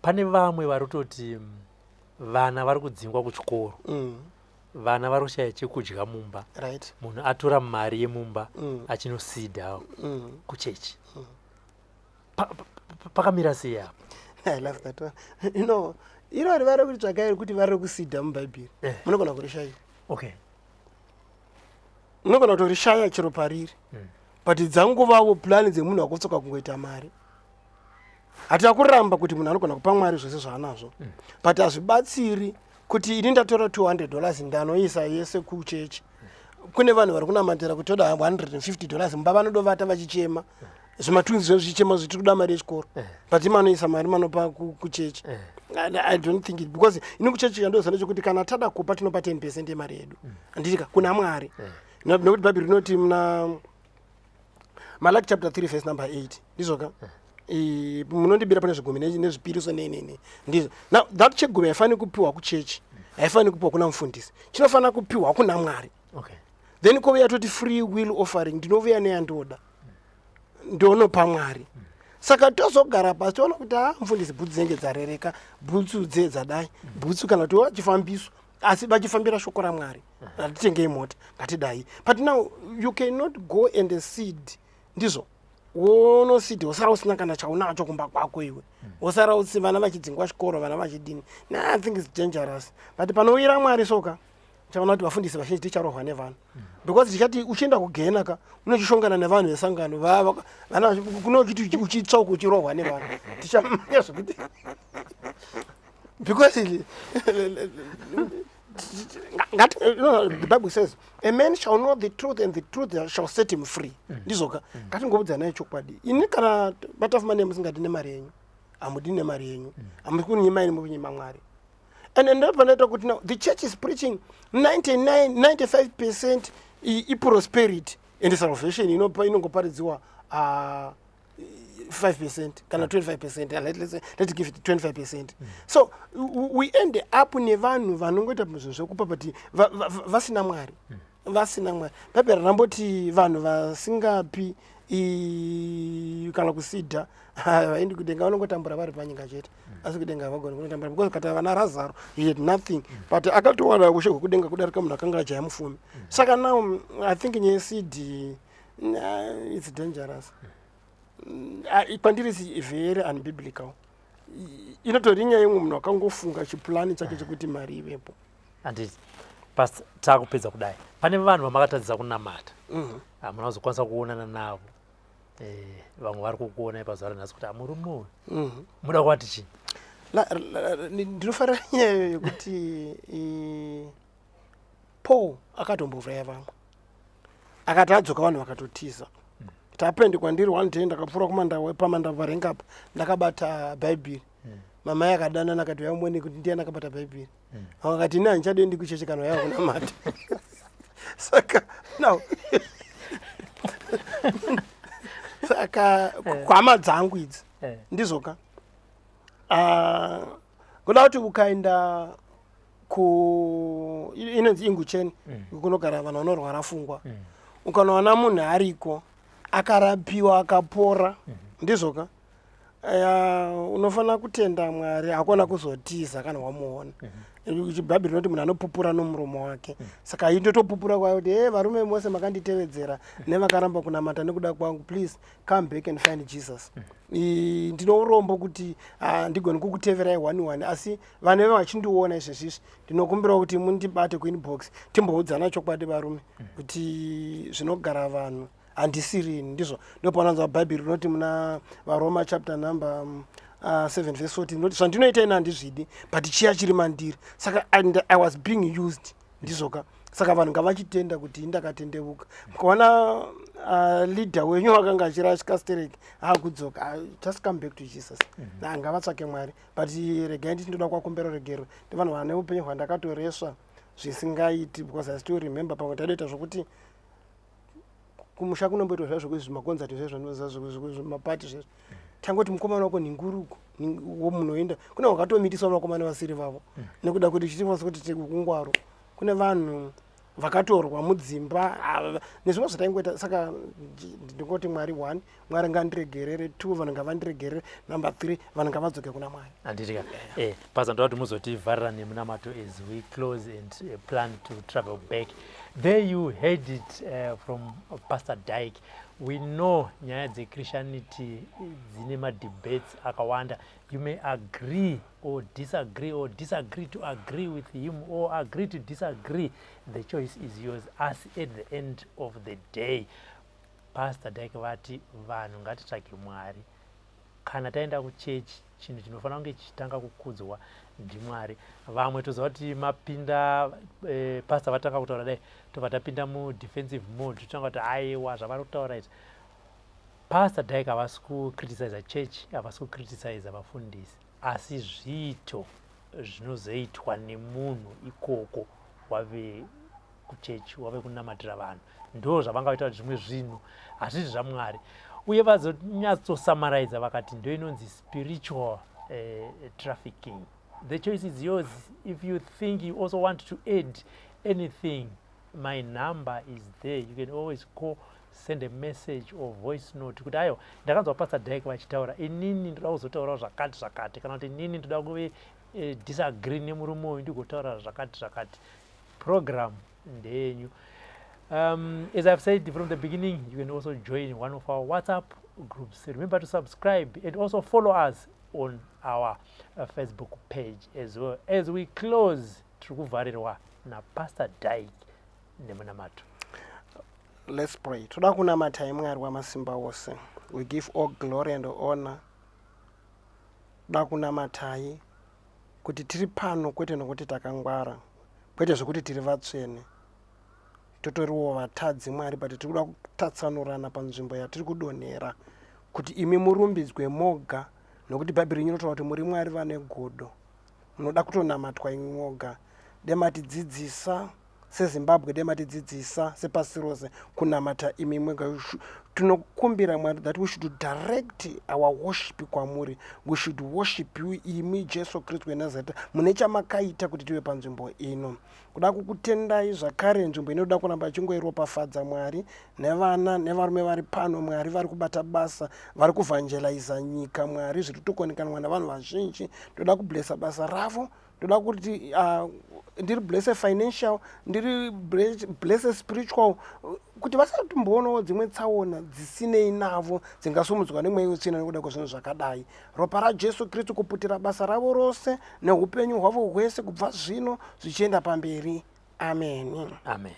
S2: Pane vamwe vari kutoti vana vari kudzingwa kuchikoro, vana vari kushaya chekudya mumba, munhu atora mari yemumba achinoseeda kuchechi. Pakamira sei apa?
S3: I love that one. Iro rivari kuti tsvakai kuti vari kuseeda mubhaibheri. Munogona kurishaya. Munogona kutorishaya chero pariri. But dzangovawo plan dzemunhu akutsoka kungoita mari. Hatina kuramba kuti munhu anogona kupa Mwari zvese zvaanazvo, but hazvibatsiri kuti ini ndatora $200 ndanoisa yese kuchechi. Kune vanhu vari kunamatira kuti toda $150 mumba, vanodovata vachichema, zvimatunzi zvo zvichichema zvitiri kuda mari yechikoro, but imanoisa mari manopa kuchechi. I don't think it, because ini kuchechi chandoziva ndechekuti kana tada kupa, tinopa 10% yemari yedu, handitika, kuna Mwari. Nekuti Bhaibheri rinoti muna Malaki chapter 3 verse number 8, ndizvoka? Munondibira pane zvigumi nezvipiriso nei nei nei, ndizvo. Now that chegumi haifaniri kupiwa kuchechi, haifaniri kupiwa kuna mufundisi, chinofanira kupiwa kuna Mwari. Then kovuya toti free will offering, ndinovuya neyandoda, ndonopa Mwari. Saka tozogara pasi toona kuti a mufundisi bhutsu dzinenge dzarereka, bhutsu dze dzadai, bhutsu kana kuti vachifambiswa, asi vachifambira shoko raMwari, ngatitengei mota, ngatidai. But now you cannot go and seed, ndizvo, wonoseed, wosara usina kana chaunacho kumba kwako iwe, wosara usi vana vachidzingwa chikoro, vana vachidini. Na I think it's dangerous, but panouyira Mwari soka chaona kuti vafundisi vazhinji ticharohwa nevanhu, because tichati uchienda kugena ka, unochishongana nevanhu vesangano, vana kuno uchiti uchitsva uku, uchirohwa nevanhu, tichamanya zvekuti, because ngati, no, the Bible says a man shall know the truth and the truth shall set him free, ndizvoka? Ngatingobudzanai chokwadi. Ini kana batafuma musingadi nemari yenyu, hamudi nemari yenyu, hamusi kunyima ini, mukunyima Mwari. And ndopanoita kuti now the church is preaching 99 95% iprosperity and salvation inongoparidziwa 5% kana 25%. Let's give it 25%. So we end up nevanhu vanongoita zvinhu zvekupa, but vasina Mwari, vasina Mwari. Bhaibheri ramboti vanhu vasingapi kana kuseeda havaendi kudenga, vanongotambura vari panyika chete, asi kudenga havagoni kunotambura, because kata vana Razaro, he had nothing, but akatowana ushe hwekudenga kudarika munhu akanga ajaya mufumi. Saka now I think nyaya yeseed, it's dangerous. Kwandiri is very unbiblical. Inotori nyaya imwe munhu akangofunga chiplan chake chekuti mari ivepo.
S2: Handiti. Pastor, taakupedza kudai, pane vanhu vamakatadzisa kunamata, hamuna kuzokwanisa kuonana navo. Vamwe vari kukuonai pazuva ranhasi kuti amurume uyu, muda kuvati chii?
S3: Ndinofarira nyaya yekuti Paul akatombouraya vamwe, akati adzoka vanhu vakatotiza. Tapendi kwandiri one day, ndakapfuura kumandau, pamandau parengapa, ndakabata Bhaibheri. Mama akadanana akati, "Uyamone kuti ndiani akabata Bhaibheri." Vamwe akati, "Ini handichadoendi kuchechi kana yava kunamata." Saka now, saka kuhama dzangu idzi, ndizvoka. Ah, kuda kuti ukaenda ku inonzi Ingutsheni, kunogara vanhu vanorwara fungwa, ukanowana munhu ariko akarapiwa akapora, ndizvoka. Ya, unofanira kutenda Mwari. Hakuna kuzotiza kana wamuona. Bhaibheri rinoti munhu anopupura nomuromo wake. Saka indotopupura kwayo kuti, "E, varume mose makanditevedzera nevakaramba kunamata nekuda kwangu, please come back and find Jesus." Ndine urombo kuti handigoni kukuteverai one one, asi vanhu veve vachindiona izvezvizvi, ndinokumbirawo kuti mundibate kuinbox, timboudzana chokwadi, varume, kuti zvinogara vanhu handisirini. Ndizvo ndopaunanzwa Bhaibheri rinoti muna VaRoma chapter number 7 verse 14 rinoti, "Zvandinoita ini handizvidi, but chiya chiri mandiri." Saka and I was being used, ndizvoka. Saka vanhu ngavachitenda kuti indakatendeuka. Mukaona leader wenyu akanga achirashika stereki akudzoka, just come back to Jesus. Ngavatsvake Mwari. But regai nditi ndoda kuvakumbira regero ndivanhu vane upenyu hwandakatoresva zvisingaiti, because I still remember pamwe taidoita zvokuti kumusha kunomboitwa zva zvokuti zvimakonzati zvezvo, zvimapati zvezvo, tangoti mukomana wako nhinguruko womunoenda kune wakatomitiswa vakomana vasiri vavo nekuda kuti chitifasa kuti tikungwaro kune vanhu vakatorwa mudzimba, ah, nezvimwe zvataingoita. Saka ndingoti Mwari, one, Mwari ngandiregerere; two, vanhu ngavandiregerere; number three, vanhu ngavadzoke kuna Mwari.
S2: Handitika, Pastor, ndoda kuti muzotivharira nemunamato as we close and plan to travel back. There you heard it from Pastor Dyke. We know nyaya dzechristianity dzine madebates akawanda. You may agree or disagree, or disagree to agree with him, or agree to disagree. The choice is yours. Asi at the end of the day, Pastor Dyke vati vanhu ngatitsvage Mwari. Kana taenda kuchechi, chinhu chinofanira kunge chichitanga kukudzwa ndiMwari. Vamwe toziva kuti mapinda, pastor vatanga kutaura dai, tobva tapinda mudefensive mode, totanga kuti aiwa, zvavari kutaura izvi. Pastor Dyke havasi kucriticiza church, havasi kucriticiza vafundisi, asi zviito zvinozoitwa nemunhu ikoko wave kuchechi, wave kunamatira vanhu, ndo zvavangaita kuti zvimwe zvinhu hazvisi zvaMwari. Uye vazonyatsosummariza vakati ndo inonzi spiritual trafficking. The choice is yours. If you think you also want to add anything, my number is there. You can always call, send a message or voice note kuti, "Aiwa, ndakanzwa Pastor Dyke vachitaura, inini ndoda kuzotaurawo zvakati zvakati," kana kuti, "Inini ndoda kuve disagree nemurume uyu, ndigotaura zvakati zvakati." Program ndeyenyu. As I've said from the beginning, you can also join one of our WhatsApp groups. Remember to subscribe and also follow us on our Facebook page as well. As we close, tiri kuvharirwa naPastor Dyke nemunamato.
S3: Let's pray. Toda kunamatai. Mwari wamasimba ose, we give all glory and honor. Toda kunamatai kuti tiri pano kwete nokuti takangwara, kwete zvekuti tiri vatsvene. Totoriwo vatadzi, Mwari, but tiri kuda kutatsanurana panzvimbo yatiri kudonhera kuti imi murumbidzwe moga, nokuti Bhaibheri renyu rinotaura kuti muri Mwari vane godo, munoda kutonamatwa imi moga. Dematidzidzisa seZimbabwe, dematidzidzisa sepasi rose kunamata imi mwega. Tinokumbira, Mwari, that we should direct our worship kwamuri. We should worship you, imi Jesu Kristu weNazareta, mune chamakaita kuti tive panzvimbo ino. Kuda kukutendai zvakare, nzvimbo inoda kuramba ichingoiropafadza, Mwari, nevana nevarume vari pano, Mwari, vari kubata basa, vari kuevangeliza nyika, Mwari, zviri kutokonekanwa navanhu vazhinji. Ndoda kublessa basa ravo. Ndoda kuti ndiri blesse financial, ndiri blesse spiritual, kuti vasatomboonawo dzimwe tsaona dzisinei navo dzingasumudzwa nemweya wetsvina nekuda kwezvinhu zvakadai. Ropa raJesu Kristu kuputira basa ravo rose neupenyu hwavo hwese kubva zvino zvichienda pamberi. Ameni.
S2: Amen.